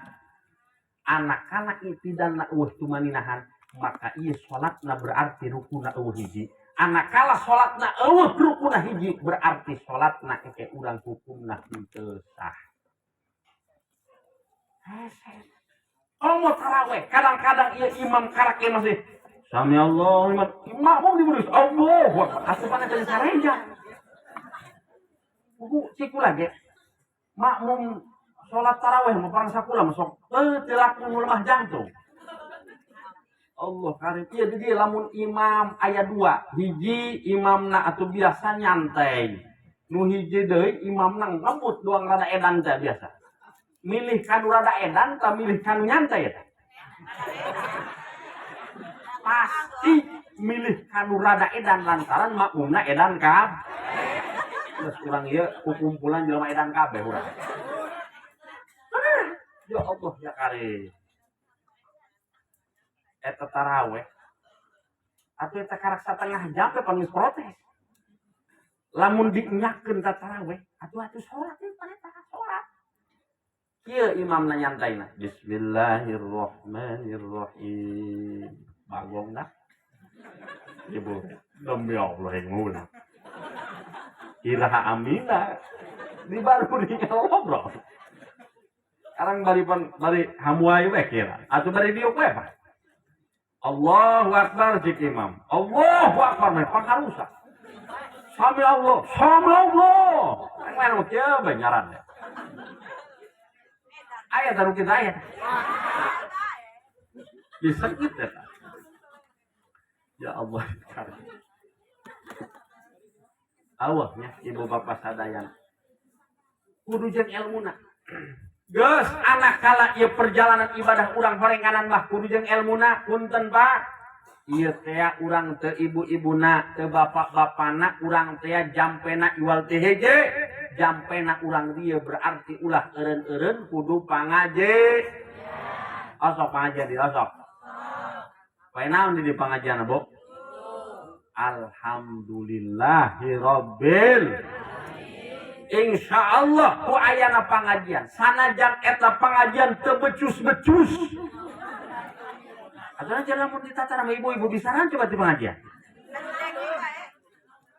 Anak-anak itidalna eueuh tumaninahan maka ieu salatna berarti rukunna eueuh hiji. Anak kala salatna eueuh rukuna hiji berarti salatna engke urang hukumna henteu sah. Komo taraweh kadang-kadang ieu imam karak ieu masih sami Allah liman makmum dibunuh Allahu akbar asupan eta sareja. Buku siku lagi makmum salat taraweh mah parang sakula mah sok teu laku lemah jantung. Allah karim. Iya jadi lamun imam aya dua, hiji imamna atuh biasa nyantai. Nu hiji deui imamna ngebut doang rada edan teh biasa. Milih kanu rada edan ta milih kanu nyantai eta? Pasti milih kanu rada edan lantaran makmumna edan kabeh. Terus urang ieu kukumpulan jelema edan kabeh urang. Ya Allah ya karim. Eta taraweh atuh eta karak satengah jam teh pan geus protes. Lamun dienyakeun ta taraweh atuh atuh salat ieu pan eta salat. Kieu imamna nyantaina bismillahirrahmanirrahim. Bagong dah. Ibu demi Allah yang ngulang. Iraha amina di baru di ngobrol. Sekarang bari pan bari hamuai we kira. Atuh bari diuk we Pak. Allahu Akbar cik imam. Allahu Akbar meh pangharusa. Sami Allah, sami Allah. Yang lain kieu bae nyaran. Aya taruh kita aya. Disengit eta. Ya Allah. Awahnya ibu bapak sadayana. Kudu jeung ilmuna. Geus anak kala ieu perjalanan ibadah urang horenganan mah kudu jeung ilmuna. Punten, Pak. Ieu teh urang teu ibu-ibuna, teu bapak-bapana, urang teh jampena iwal teh hiji. Jampena urang dieu berarti ulah eureun-eureun kudu pangaji. Osok pangajian di osok. Poe naon di pengajian, Bu? Alhamdulillahirabbil. Insya Allah ku ayana pengajian. Sanajan eta pengajian teu becus-becus. Atau aja lamun ditata sama ibu-ibu bisa coba di pengajian.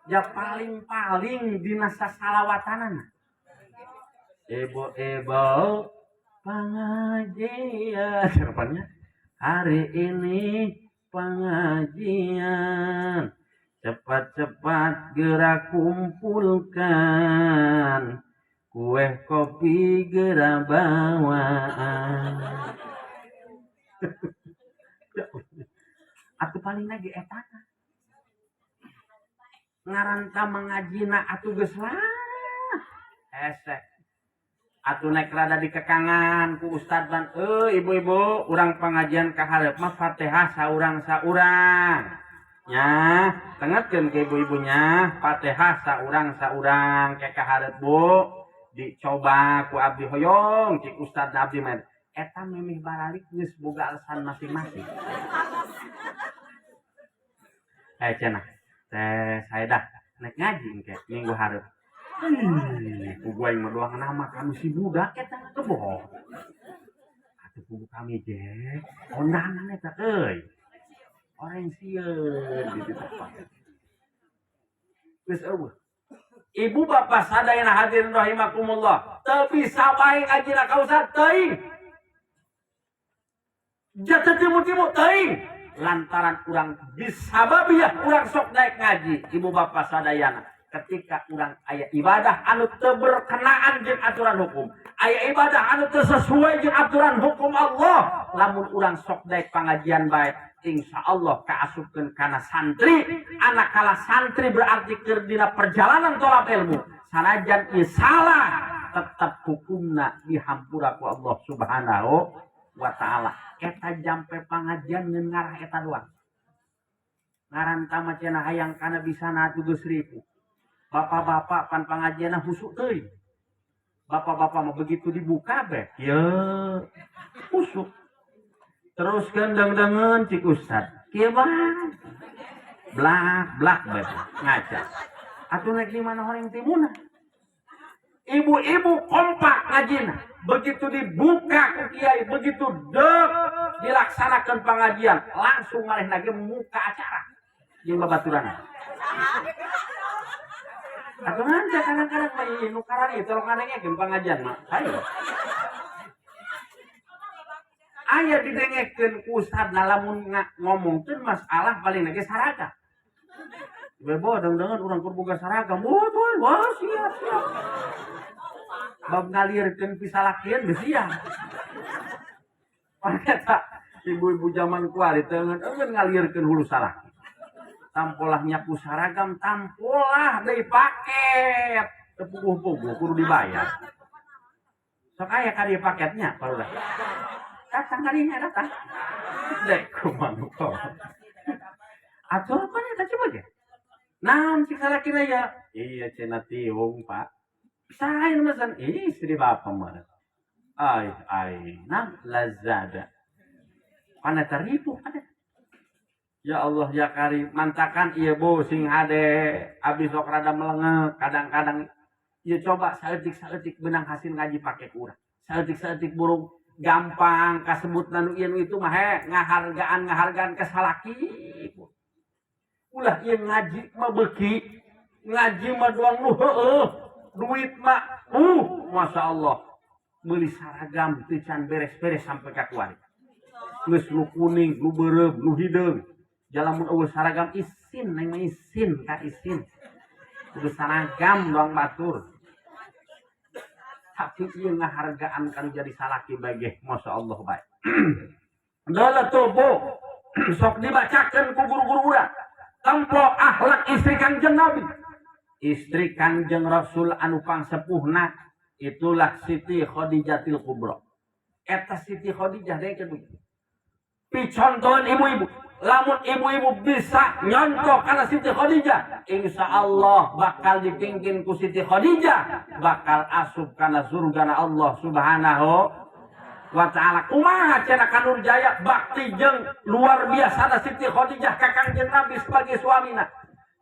Ya paling-paling dina sasalawatanan. Ibu-ibu pengajian. Harapannya hari ini pengajian. Cepat-cepat gerak kumpulkan. Kue kopi gerak bawaan. Atuh paling lagi eta ngaran ta mangajina atuh geus lah hese atuh naik rada dikekangan ku ustad ban, ibu-ibu, urang pengajian ka hareup mah Fatihah saurang-saurang nya. Tengetkeun ke ibu-ibunya, Fatihah saurang-saurang ke ka hareup, Bu, dicoba ku abdi hoyong, cik ustad abdi mah. Eta memeh baralik geus boga alasan masing-masing. Cenah teh saya dah naik ngaji engke minggu hareup. Ku gua yang doang nama kami si budak eta kebohong. Atuh kubu kami je kondangan eta euy. Orang sieun di tempat. Geus eueuh. Ibu bapak sadayana hadirin rahimakumullah. Teu bisa bae ngajina ka ustad teuing. Jatuh timu-timu teuing. Lantaran urang bisababiyah urang sok naik ngaji ibu bapak sadayana, ketika urang aya ibadah anu teu berkenaan jeung aturan hukum, aya ibadah anu teu sesuai jeung aturan hukum Allah, lamun urang sok daek pengajian bae, insya Allah kaasupkeun kana santri. Anak kala santri berarti keur dina perjalanan tolab ilmu. Sanajan ieu salah, tetap hukumna dihampura ku Allah Subhanahu wa Ta'ala. Eta jampe pengajian ngeun ngarah eta doang. Ngaran tama cenah hayang kana bisa na atuh geus ripu. Bapak-bapak pan pengajianna husuk teuing. Bapak-bapak mah begitu dibuka be, ya husuk. Terus gendeng-dengen cik ustad. Kieu bae. Blak blak be ngaca. Atuh naik di mana orang timuna. Ibu-ibu kompak ngajina. Begitu dibuka ku kiai, begitu dek dilaksanakan pengajian, langsung ngalih lagi muka acara. Jeung babaturan. Atau nanti kadang-kadang mah ieu nu karari tolong ngadengekeun pengajian mah. Hayo. Aya didengekeun ku ustadna lamun ngomongkeun masalah paling lagi saragam. Bebo deng-dengan urang keur boga saragam. Wah, wah, siap, siap. Bab ngalirkeun pisalakian geus siap. Eta ibu-ibu zaman kuari teu eueun ngalirkeun hulu salaki. Tampolah nyaku saragam, tampolah deui paket. Teu puguh-puguh kudu dibayar. Sok aya ka dieu paketnya barudak. Datang kadinya datang. Dek kumaha nu. Atuh apa eta coba ge? Naon cik salakina ya? Iya cenah tiung, Pak. Saha nu mesen? Ih, istri bapak mah. Ai ai, nah Lazada. Pana ribu ada. Ya Allah ya Karim, mantakan ieu Bu sing hade abis sok rada melengek kadang-kadang ieu coba saeutik-saeutik benang hasil ngaji pake kurang. Saeutik-saeutik burung gampang kasebut nu ieu nu itu mah he ngahargaan ka salaki. Ulah ieu ngaji mah beuki, ngaji mah doang nu heueuh, duit mah Masya Allah. Meuli saragam teu can beres-beres sampai ka kuari. Geus nu kuning, nu beureum, nu hideung. Jalamun eueuh saragam isin, neng mah isin ka isin. Kudu saragam doang batur. Tapi ieu ngahargaan kan jadi salaki bae ge, Masya Allah bae. Dole tuh bu, sok dibacakan ku guru-guru urang. Tempo akhlak istri Kangjeng Nabi. Istri Kangjeng Rasul anu pangsepuhna itulah Siti Khadijatil Kubra. Eta Siti Khadijah deui begitu. Picontohan ibu-ibu, lamun ibu-ibu bisa nyontoh karena Siti Khadijah, insya Allah bakal dipingkin ku Siti Khadijah, bakal asup kana surga Allah Subhanahu wa ta'ala. Kumaha cenah ka Nurjaya bakti jeung luar biasa Siti Khadijah ka Kangjeng Nabi sebagai suamina.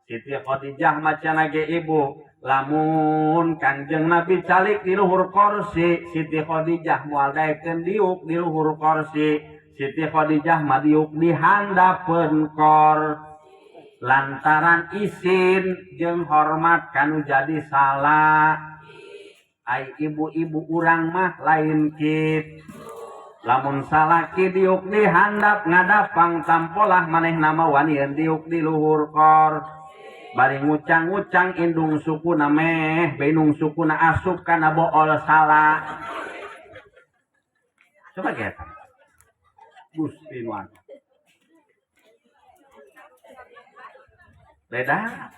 Siti Khadijah mah cenah ge ibu, lamun Kangjeng Nabi calik di luhur korsi, Siti Khadijah moal daekeun diuk di luhur korsi. Siti Khadijah mah diuk di handapeun kor lantaran isin jeung hormat kanu jadi salah. Ai ibu-ibu urang mah lain kitu. Lamun salaki diuk di handap ngadapang tampolah, manehna mah wanian diuk di luhur kor. Bari ngucang-ngucang indung sukuna meh, indung sukuna asup kana bool salah. Coba kita. Gusti nu agung. Beda.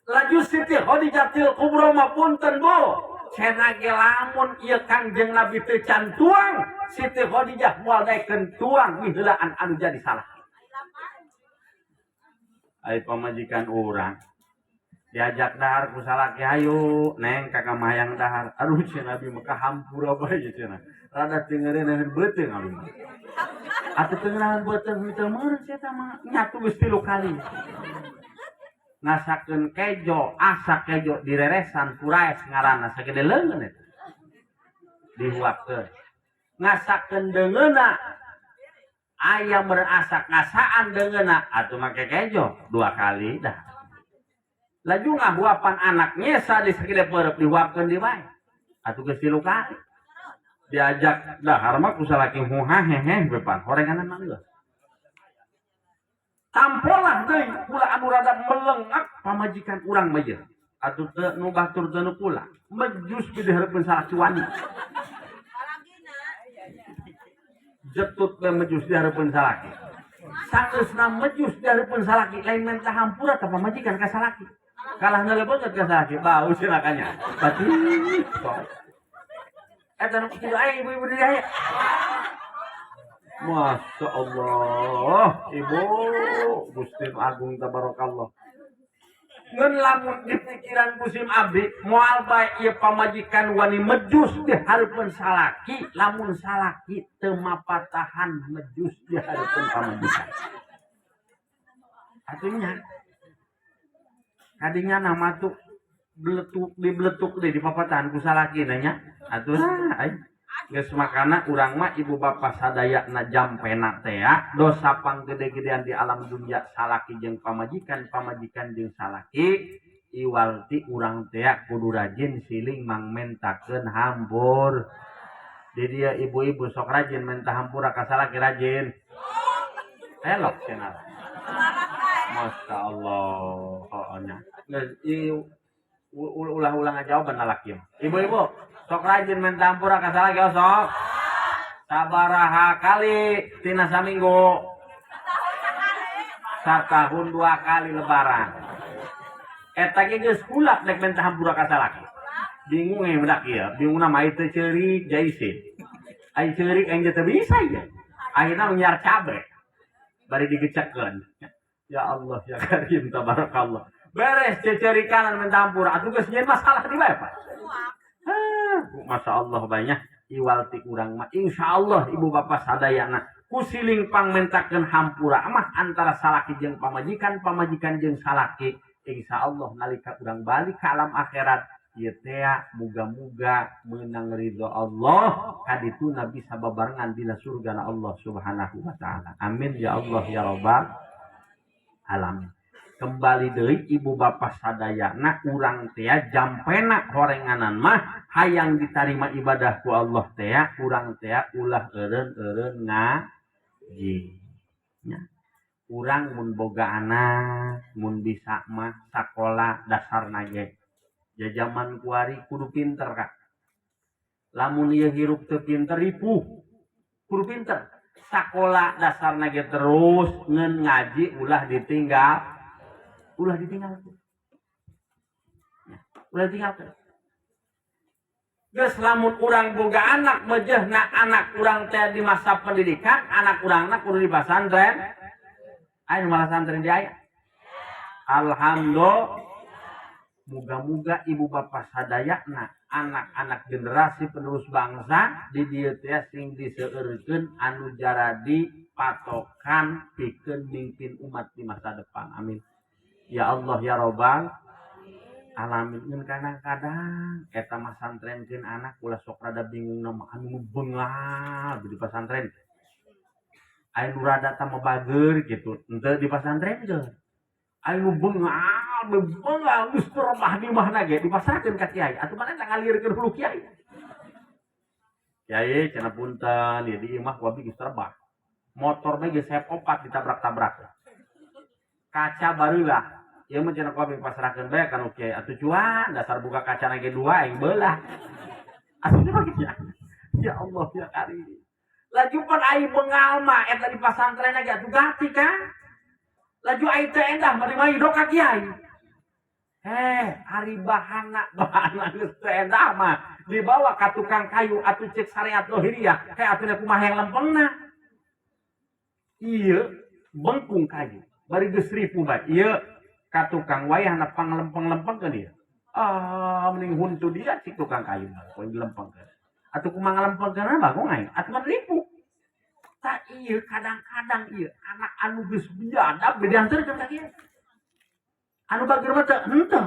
Laju Siti Khadijatil Kubra mah punten bu. Cenah ge lamun ieu Kangjeng Nabi teu can tuang, Siti Khadijah moal daekeun tuang miheulaan anu jadi salah. Ai pamajikan urang diajak dahar ku salaki, hayu neng ka kamayang dahar. Aduh cenah abi mah kahampura bae cenah. Rada teu ngeureuneuheun beuteung abi mah. Atuh teu ngeureuneuheun beuteung teu meureun sia eta mah nyatu geus 3 kali. Ngasakeun kejo, asak kejo direresan puraes ngaranna sagede leungeun eta. Dihuapkeun. Ngasakeun deungeunna ayam berasak ngasaan deungeunna atuh make kejo 2 kali dah. Laju ngahuapan anak nyesa di sagede peureub dihuapkeun di wae. Atuh geus 3 kali. Diajak dahar mah ku salaki huha heheh bepan horenganan mah geus. Tampolah deui kula anu rada melengak pamajikan urang mah ieu. Atuh teu nu batur teu nu kula. Mejus di hareupeun salaki wani. Jetut we mejus di hareupeun salaki. Sageusna mejus di hareupeun salaki lain menta hampura tah pamajikan ka salaki. Kalah ngeulebeut ka salaki bau silakanya. Batin. Eta nu kitu aya ibu-ibu di dieu. Masya Allah, ibu Gusti Agung tabarakallah. Ngan lamun di pikiran kusim abdi, moal bae ieu pamajikan wani mejus di hareupeun salaki, lamun salaki teu mapatahan mejus di hareupeun pamajikan. Atunya kadinya nama tuh beletuk dibeletuk deh di papatahan ku salaki nanya. Atuh lah ai. Geus makana urang mah ibu bapa sadayana jampena teh dosa panggede-gedean di alam dunia salaki jeung pamajikan, pamajikan jeung salaki, iwal ti urang teh kudu rajin siling mangmentakeun hampur. Di dieu ibu-ibu sok rajin menta hampura ka salaki rajin. Elok cenah. Masya Allah, oh nya. Geus ulah-ulah ngajawaban lalaki mah. Ibu-ibu sok rajin menta hampura ka salaki sok. Sabaraha kali tina saminggu? Satahun 2 kali lebaran. Eta ge geus kulak dek menta hampura ka salaki. Bingung ge budak ieu, bingungna mah teu ceurik jaisin. Ai ceurik aing teu bisa ieu. Akhirna nyiar cabe. Bari digecekkeun. Ya Allah ya Karim tabarakallah. Beres cecerikan menta hampura atuh geus nyieun masalah di bae Pak. Masya Allah banyak iwal ti urang mah insyaallah ibu bapak sadayana kusiling pangmentakeun hampura mah antara salaki jeung pamajikan, pamajikan jeung salaki, insyaallah nalika urang balik ka alam akhirat ieu teh muga-muga meunang ridho Allah kadituna bisa babarengan dina surgana Allah Subhanahu wa taala. Amin ya Allah ya rabbal alamin. Kembali deui ibu bapa sadayana urang teh jampena horenganan mah hayang ditarima ibadah ku Allah teh urang teh ulah eureun-eureun ngaji nya. Urang mun boga anak mun bisa mah sakola dasarna ge jajaman kuari kudu pinter kak. Lamun ieu hirup teu pinter ripuh. Kudu pinter. Sakola dasarna ge terus ngan ngaji ulah ditinggal. Ulah ditinggal. Ya, ulah ditinggal. Geus lamun urang boga anak mejehna anak urang teh di masa pendidikan, anak urangna kudu di pasantren. Aya nu malah santren di aya. Alhamdulillah. Muga-muga ibu bapak sadayana anak-anak generasi penerus bangsa di dieu teh sing diseueurkeun anu jaradi patokan pikeun mimpin umat di masa depan. Amin. Ya Allah ya Robbal alamin. Ngan kadang-kadang eta mah santrenkeun anak ulah sok rada bingung nama anu bengal di pasantren. Aya nu rada tambah bager gitu, henteu di pasantren ge. Aya nu bengal, bengal geus rebah di imahna ge dipasrahkeun ka kiai. Atuh mana ngalirkeun hulu kiai. Kiai cenah punten ieu di imah ku abdi geus rebah. Motor bae geus opat ditabrak-tabrak. Kaca bareulah. Ieu mah cenah ku abdi pasrahkeun bae ka nu kiai. Atuh cuan dasar buka kaca ge dua aing beulah. Atuh ya. Ya Allah ya Karim. Laju pan ai bengal mah eta di pasantren ge atuh ganti kan. Laju ai teu endah mah dimai ka kiai. Ari bahana bahana geus teu endah mah dibawa ka tukang kayu atuh cek syariat dohiriyah heh atuh kumaha yang lempengna. Ieu bengkung kayu bari geus ripuh bae. Ieu ka tukang wayahna panglempeng-lempengkeun ieu. Ah, mending huntu dia cik tukang kayu mah poe dilempengkeun. Atuh kumaha ngalempengkeunna bagong aing atuh kan ripuh. Tah ieu kadang-kadang ieu anak anu geus biadab dianterkeun ka kiai. Anu bager mah teu henteu.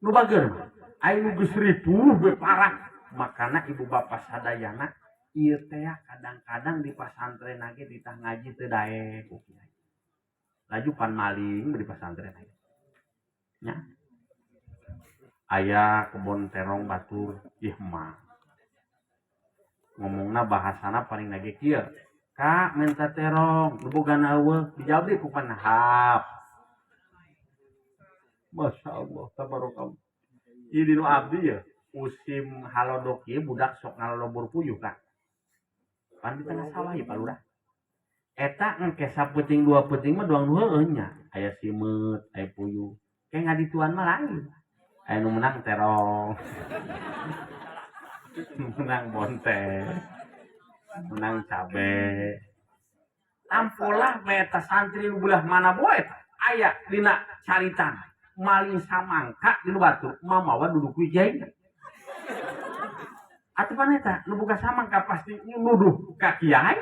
Nu bager mah aya nu geus ripuh we parah. Makana ibu bapa sadayana ieu teh kadang-kadang di pasantren ge ditah ngaji teu daek ku kiai. Laju pan maling di pasantren ge. Nya. Aya kebon terong batur ih mah. Ngomongna bahasana paling lagi kieu. Kak minta terong, nu bogana eueuh, dijawab deui ku panahap. Masya Allah, tabarakallah. Ieu di nu abdi ya, musim halodok ieu budak sok ngalolobur puyuh kak. Pan di tengah sawah ieu Pak Lurah. Eta engke sapeuting dua peuting mah doang nu heueuh nya. Aya simeut, aya puyuh. Kayak ngadituan mah lain. Aya nu menang terong. Menang bonte. Menang cabe. Tampolah we eta santri nu belah mana boe eta. Aya dina caritan maling samangka di nu batur mamawa duduk ku kiai. Atuh pan eta nu boga samangka pasti nuduh ka kiai.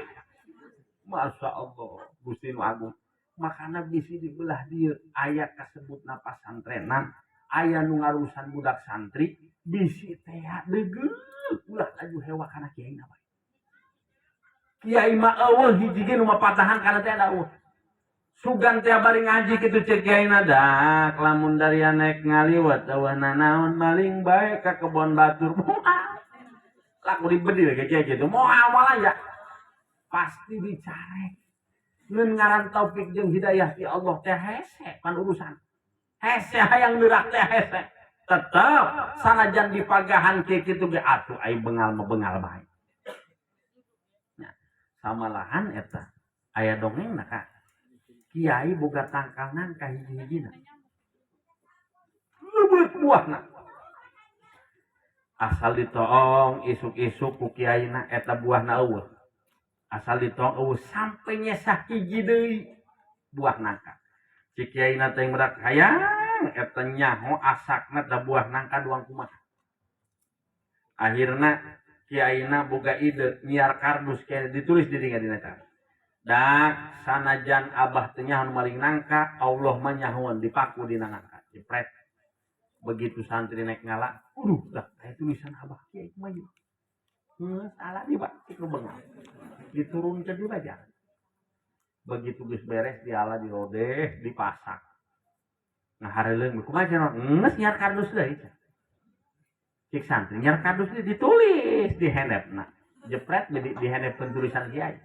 Masya Allah, Gusti nu agung. Makana bisi di belah dieu aya kasebutna pasantrenan, aya nu ngarusan budak santri, bisi teh deugeuh ulah laju hewa kana kiai na bae. Kiai mah eueuh hiji ge nu mapatahan kana teh ada eueuh. Sugan teh bari ngaji kitu ceuk kiai na dak lamun dari naik ngaliwat eueuh nanaon maling bae ka kebon batur. Moal. Laku dibedil ke kiai kitu moal moal aya. Pasti dicarek. Ngeun ngaran taufik jeung hidayah ti Allah teh hese pan urusan. Hese hayang leurak teh hese. Tetep sanajan dipagahan kieu kitu ge atuh ai bengal mah bengal bae. Nya, samalahan eta aya dongengna ka. Kiai boga tangkal nangka hiji-hijina. Leubeut buahna. Asal ditoong isuk-isuk ku kiaina eta buahna eueuh. Asal ditoong eueuh sampai nyesah hiji deui buah nangka. Cik kiaina teh merak hayang eta nyaho asakna da buah nangka doang kumaha. Akhirna kiaina boga ide nyiar kardus kiai ditulis di dinya dina kardus. Dak sanajan abah teh nyaho maling nangka, Allah mah nyahoan dipaku dina nangka. Jepret. Begitu santri naik ngala, aduh lah kayak tulisan abah kiai kumaha ieu. Heuh, salah di Pak, cik nu bengal. Diturunkeun di bajar. Begitu geus beres diala dirodeh, dipasak. Ngahareuleung kumaha cenah? Geus nyiar kardus deui. Cik santri nyiar kardus deui ditulis di hendepna. Jepret di hendepeun tulisan kiai.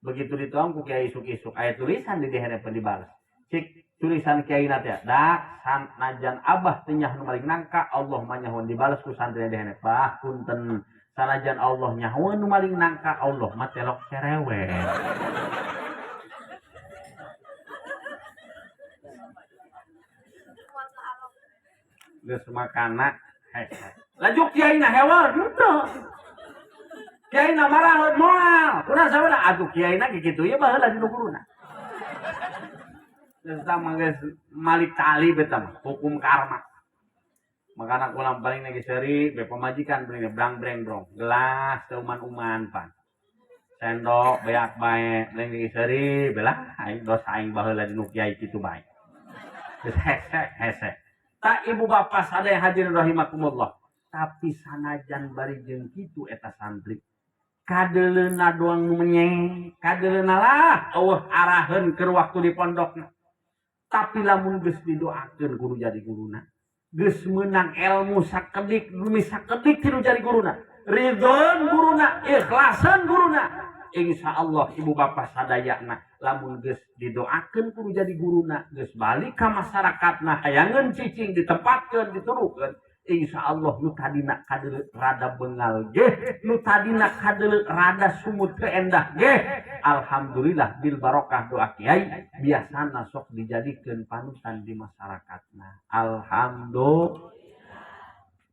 Begitu dituang ku kiai isuk-isuk aya tulisan di hendepeun dibales. Cik tulisan kiai na teh dak sanajan abah teh nyaho nu maling nangka Allah mah nyahoan dibales ku santri di hendep. Bah punten Sanajan Allah nyahoeun nu maling nangka, Allah mah telok cerewet. Geus makana hese. Laju kiaina hewan henteu. Kiaina marah moal. Kurang sabeuna atuh kiaina kitu ieu baheula dinu guruna. Geus mah geus malik tali beta mah, hukum karma. Makana kula paling lagi seuri be pamajikan paling brang breng brong. Gelas teu uman-uman pan. Sendok beak bae paling lagi seuri belah aing dosa aing baheula dinu kiai kitu bae. Geus hese hese. Tak ibu bapak sadaya hadirin rahimakumullah. Tapi sanajan bari jeung kitu eta santri. Kadeleuna doang nu menyeng, kadeleuna lah eueuh araheun keur waktu di pondokna. Tapi lamun geus didoakeun kudu jadi guruna. Geus meunang ilmu sakedik demi sakedik kudu jadi guruna. Ridhoan guruna, ikhlasan guruna. Insyaallah ibu bapak sadayana lamun geus didoakeun kudu jadi guruna, geus balik ka masyarakatna hayangeun cicing ditempatkeun diturukeun. Insyaallah nu tadina kadeuleu rada bengal geh, nu tadina kadeuleu rada sumut teu endah geh. Alhamdulillah bil barokah doa kiai biasana sok dijadikeun panutan di masyarakatna. Alhamdulillah.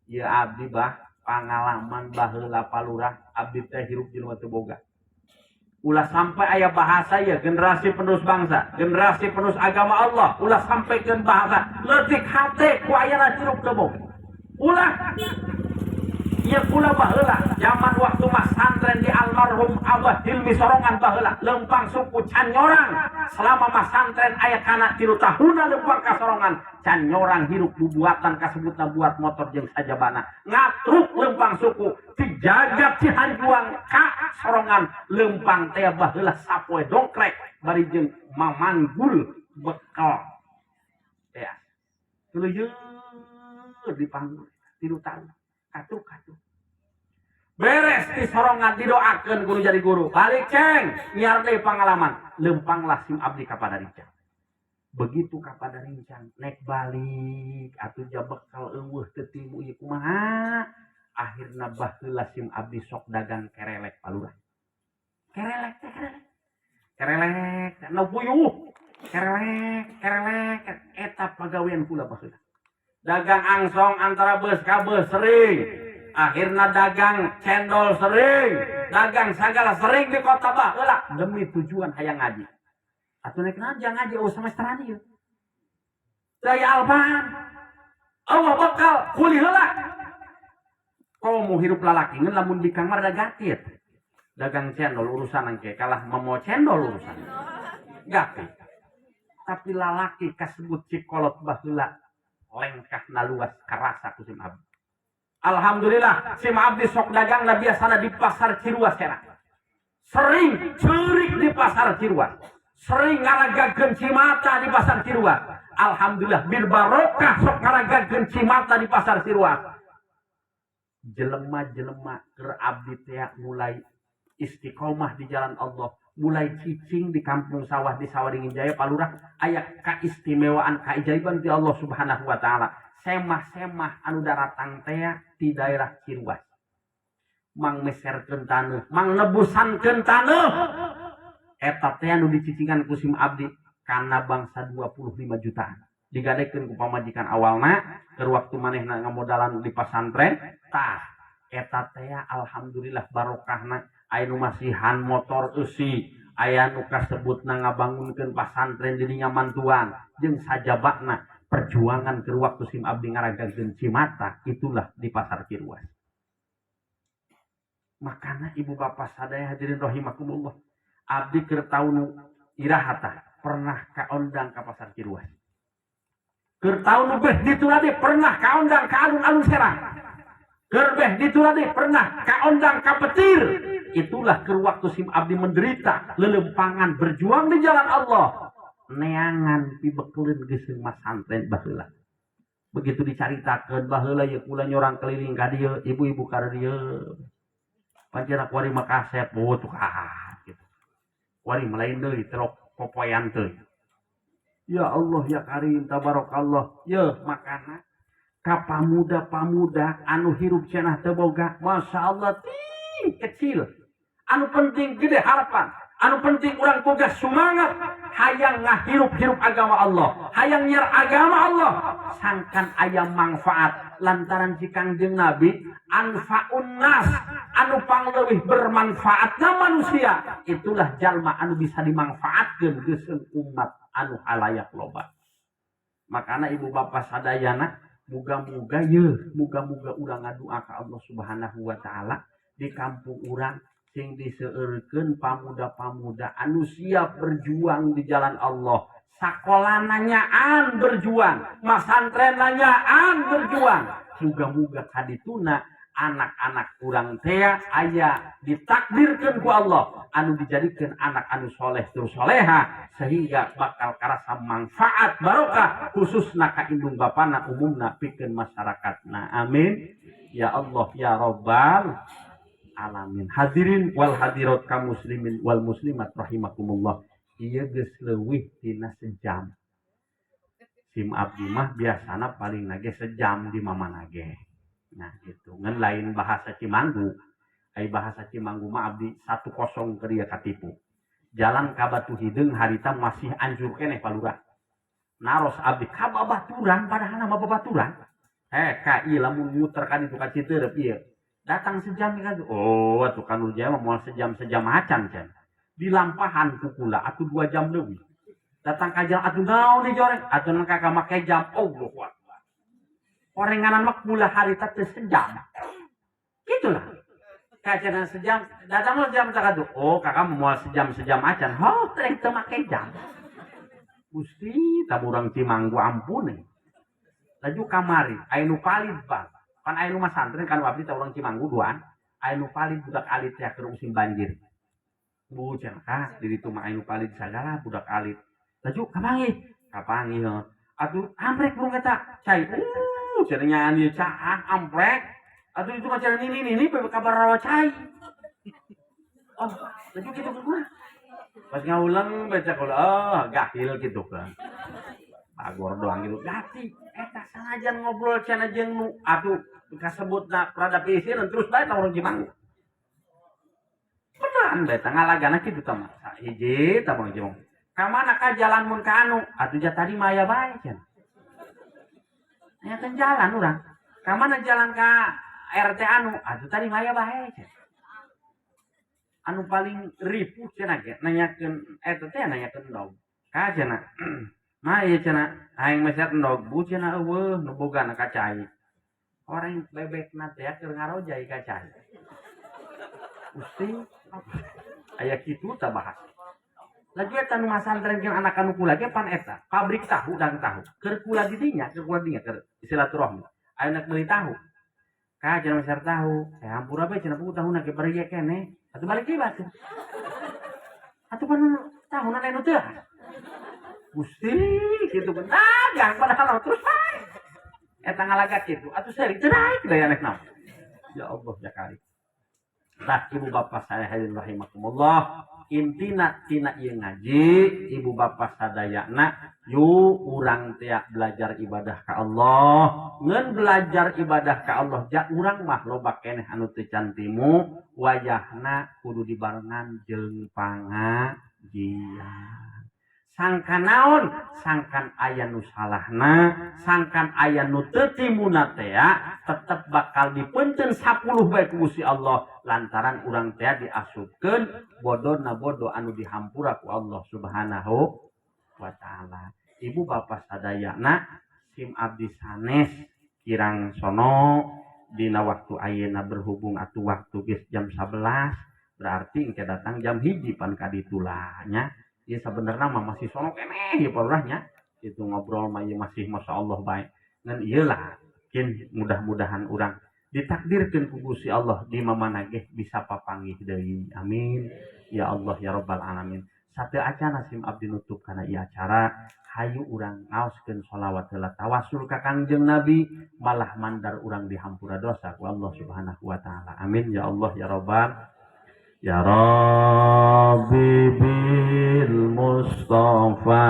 Ya abdi bah pangalaman baheula palurah abdi teh hirup jelema teu boga. Ulah sampai aya bahasa ya generasi penerus bangsa, generasi penerus agama Allah, ulah sampaikeun bahasa leutik hate ku ayana hirup teu boga. Ulah ieu kula baheula zaman waktu masantren di almarhum Abah Hilmi Sorongan baheula lempang suku Canyorang selama masantren aya kana 3 tahunna lempang ka Sorongan Canyorang hirup bubuatan kasebutna buat motor jeung sajabana ngatruk lempang suku ti jagat Cihanjuang ka Sorongan lempang teh baheula sapoe dongkrek bari jeung mamanggul bekal teh tuluy dipanggul 3 tahun katruk-katruk beres di Sorongan didoakeun guru jadi guru balik ceng nyiar deui pangalaman lempanglah sim abdi ka Padarincang begitu ka Padarincang nek balik atuh jabekal eueuh teu timu ieu kumaha akhirna baheula sim abdi sok dagang kerelek palurah kerelek teh kerelek kerelek nu puyuh kerelek kerelek eta pagawean kula baheula dagang angsong antara bus ka bus sering akhirna dagang cendol sering dagang sagala sering di kota baheula demi tujuan hayang ngaji atuh nek naon jang ngaji eueuh semesteran ieu daya alpan eueuh bekal kuli heula komo hirup lalaki ngeun lamun di kamar da gatit dagang cendol urusan engke kalah momo cendol urusan gatit tapi lalaki kasebut cikolot baheula lengkahna luas karasa ku sim abdi. Alhamdulillah sim abdi sok dagang na biasana di pasar Ciruas era. Sering ceurik di pasar Ciruas. Sering ngaragakeun cimata di pasar Ciruas. Alhamdulillah bil barokah sok ngaragakeun cimata di pasar Ciruas. Jelema-jelema keur abdi teh mulai istiqomah di jalan Allah, mulai cicing di kampung sawah di Sawaringin Jaya Palurah aya kaistimewaan kaijaiban ti Allah Subhanahu wa taala. Semah-semah anu daratang teh di daerah Ciruas. Mang meserkeun taneuh, mang nebusankeun taneuh. Eta teh anu dicicingan ku sim abdi kana bangsa 25 jutaan. Digadekeun ku pamajikan awalna keur waktu manehna ngamodalan di pasantren, tah eta teh alhamdulillah barokahna aya nu masihan motor eusi, aya nu kasebutna ngabangunkeun pasantren di dinya mantuan jeung sajabana perjuangan keur waktu sim abdi ngaragakeun cimata itulah di pasar Ciruas. Makana ibu bapa sadaya hadirin rahimakumullah, abdi keur taun iraha tah pernah kaondang ka pasar Ciruas. Keur taun beh ditu lagi pernah kaondang ka alun-alun Serang. Keur beh ditu lagi pernah kaondang ka Petir. Itulah keur waktu sim abdi menderita lelempangan berjuang di jalan Allah. Neangan pibekeleun geus masantren baheula. Begitu dicaritakeun baheula ye kula nyorang keliling ka dieu, ibu-ibu ka dieu. Pancen kuari mah kasep, oh tuh gitu. Kuari mah lain deui terok popoyan teuing. Ya Allah ya Karim tabarakallah. Ye makana Ka pamuda-pamuda anu hirup cenah teu boga, Masya Allah ting kecil. Anu penting gede harapan. Anu penting urang boga semangat hayang ngahirup-hirup agama Allah, hayang nyiar agama Allah, sangkan aya manfaat lantaran si Kangjeng Nabi anfaun nas, anu pangleuwih bermanfaatna manusia itulah jalma anu bisa dimanfaatkeun geuseuh umat anu halayak loba. Makana ibu bapak sadayana, muga-muga ye, muga-muga urang ngadua ka Allah Subhanahu wa taala di kampung urang sing diseueurkeun pamuda-pamuda anu siap berjuang di jalan Allah. Sakola nanyaan berjuang, masantren nanyaan berjuang. Muga-muga kadituna anak-anak urang tea aya ditakdirkeun ku Allah anu dijadikeun anak anu soleh tur soleha sehingga bakal karasa manfaat barokah khususna ka indung bapana, umumna pikeun masyarakatna. Amin ya Allah ya Rabbal alamin. Hadirin wal hadirat, kaum muslimin wal muslimat rahimakumullah, ieu geus leuwih tina sejam. Sim abdi mah biasana paling nage sejam di mamana ge. Nah gitu, ngan lain bahasa Cimanggu. Ai bahasa Cimanggu mah abdi 1-0 ke dia katipu. Jalan ka Batu Hideung harita masih anjur keneh, Pak Lurah. Naros abdi ka babaturan, padahal nama babaturan. Eh, ka ieu lamun muter ka ditu ka Citeureup ieu. Datang sejam kan. Oh, atuh kan Nurjaya mah moal sejam-sejam acan can. Dilampahan ku kula atuh 2 jam leuwih. Datang ka jalan atuh naon dijoreng? Atuh kakak make jam. Allahu Akbar. Orenganan mah kula harita teu sejam. Gitulah. Kacana sejam, datang mah sejam tak atuh. Oh, kakak mau sejam-sejam acan. Oh, teh teu make jam. Gusti, urang Cimanggu ampun nih. Laju kamari, aya nu palid, Bang. Pan aya nu masantren kan abdi teh urang Cimanggu duaan. Aya nu palid budak alit teh keur musim banjir. Bu cenah ka di ditu mah aya nu palid sagala budak alit. Laju kapanggih, kapanggih heuh. Atuh amprek burung eta. Cai. Cenah nyaan ieu caah amprek. Atuh itu mah cenah nini nini kabar rawa cai. Oh, laju kitu kumaha? Pas ngaulang baca kula, oh gahil gitu kan. Bagor doang gitu. Gati, eta sanajan ngobrol cenah jeung nu atuh kasebutna rada piisin terus bae urang Cimanggu. Beneran bae ngalagana kitu tah mah. Hiji tah urang Cimanggu. Ka mana ka jalan mun ka anu? Atuh ja tadi mah aya bae cenah. Nanyakeun jalan urang. Ka mana jalan ka RT anu? Atuh tadi mah aya bae cenah. Anu paling ripuh cenah ge nanyakeun eta teh nanyakeun endog. Ka cenah. Mah ieu cenah aing meser endog, bu cenah eueuh nu bogana ka cai. Orang bebekna teh keur ngarojay ka cai. Gusti, aya kitu tah bahas. Lagi eta nu masantrenkeun anak anu kula ge pan eta, pabrik tahu dan tahu. Keur kula di dinya, keur kula dinya keur silaturahmi. Aya nak meuli tahu. Ka cenah meser tahu, saya hampura bae cenah puguh tahuna ge bari keneh. Atuh balik deui batu. Atuh pan tahuna anu teu. Gusti kitu kan dagang padahal terus bae. Eta ngalaga kitu atuh seuri teu naik daya nek naon. Ya Allah ya kari. Tah ibu bapak saya hadirin rahimakumullah, intina tina ieu ngaji ibu bapak sadayana, yu urang teh belajar ibadah ka Allah. Ngan belajar ibadah ka Allah ja urang mah loba keneh anu teu cantimu, wayahna kudu dibarengan jeung pangajian. Sangkan naon, sangkan aya nu salahna, sangkan aya nu teu timuna teh tetep bakal dipeunteun 10 bae ku Gusti Allah lantaran urang teh diasupkeun bodona bodo anu dihampura ku Allah Subhanahu wa taala. Ibu bapak sadayana, sim abdi sanes kirang sono dina waktu ayeuna, berhubung atuh waktu geus jam 11, berarti engke datang jam 1 pan kaditulah nya. Ya sebenarnya mah masih sono keneh ya nya itu ngobrol mah ieu masih masya Allah baik. Ngan iyalah mungkin mudah-mudahan urang ditakdirkeun ku Gusti Allah di mamana ge bisa papanggih deui. Amin ya Allah ya Rabbal alamin. Satu acara sim abdi nutup kana ieu acara, hayu urang ngaoskeun sholawat heula, tawasul ka Kangjeng Nabi, malah mandar urang dihampura dosa ku Allah Subhanahu wa taala. Amin ya Allah ya Rabbal. Ya Rabbi bil Mustafa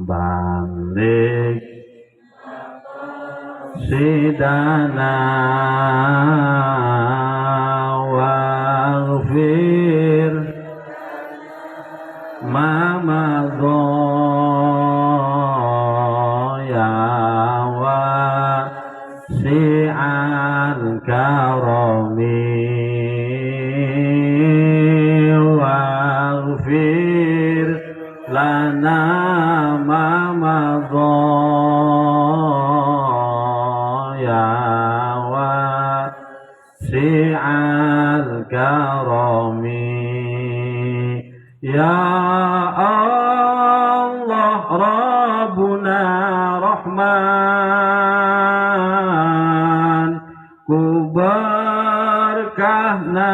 baligh. هديتنا واغفر ما مضى يا واسع الكرم، واغفر لنا ما مضى يا واسع الكرم. يا الله ربنا Rahman، ku berkahna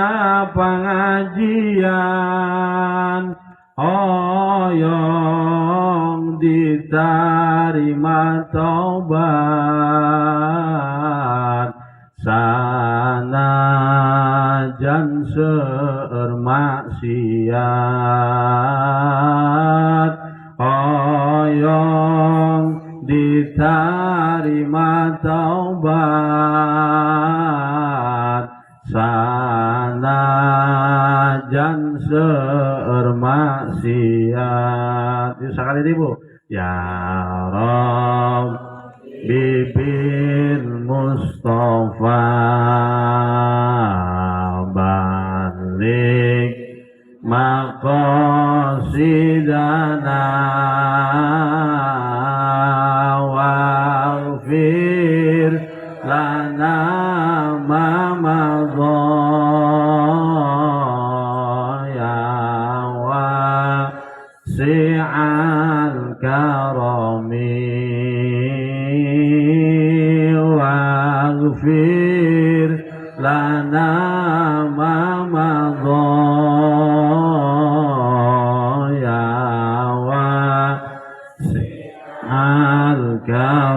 pengajian hoyong diterima taubat sanajan seueur maksiat, hoyong diterima taubat sanajan seueur maksiat. Itu sekali, Ibu. Ya Rabbi bil Mustafa baligh maqasidana waghfir lana ma madha ya wasi'al karami، waghfir lana ma madha ya wasi'al karami.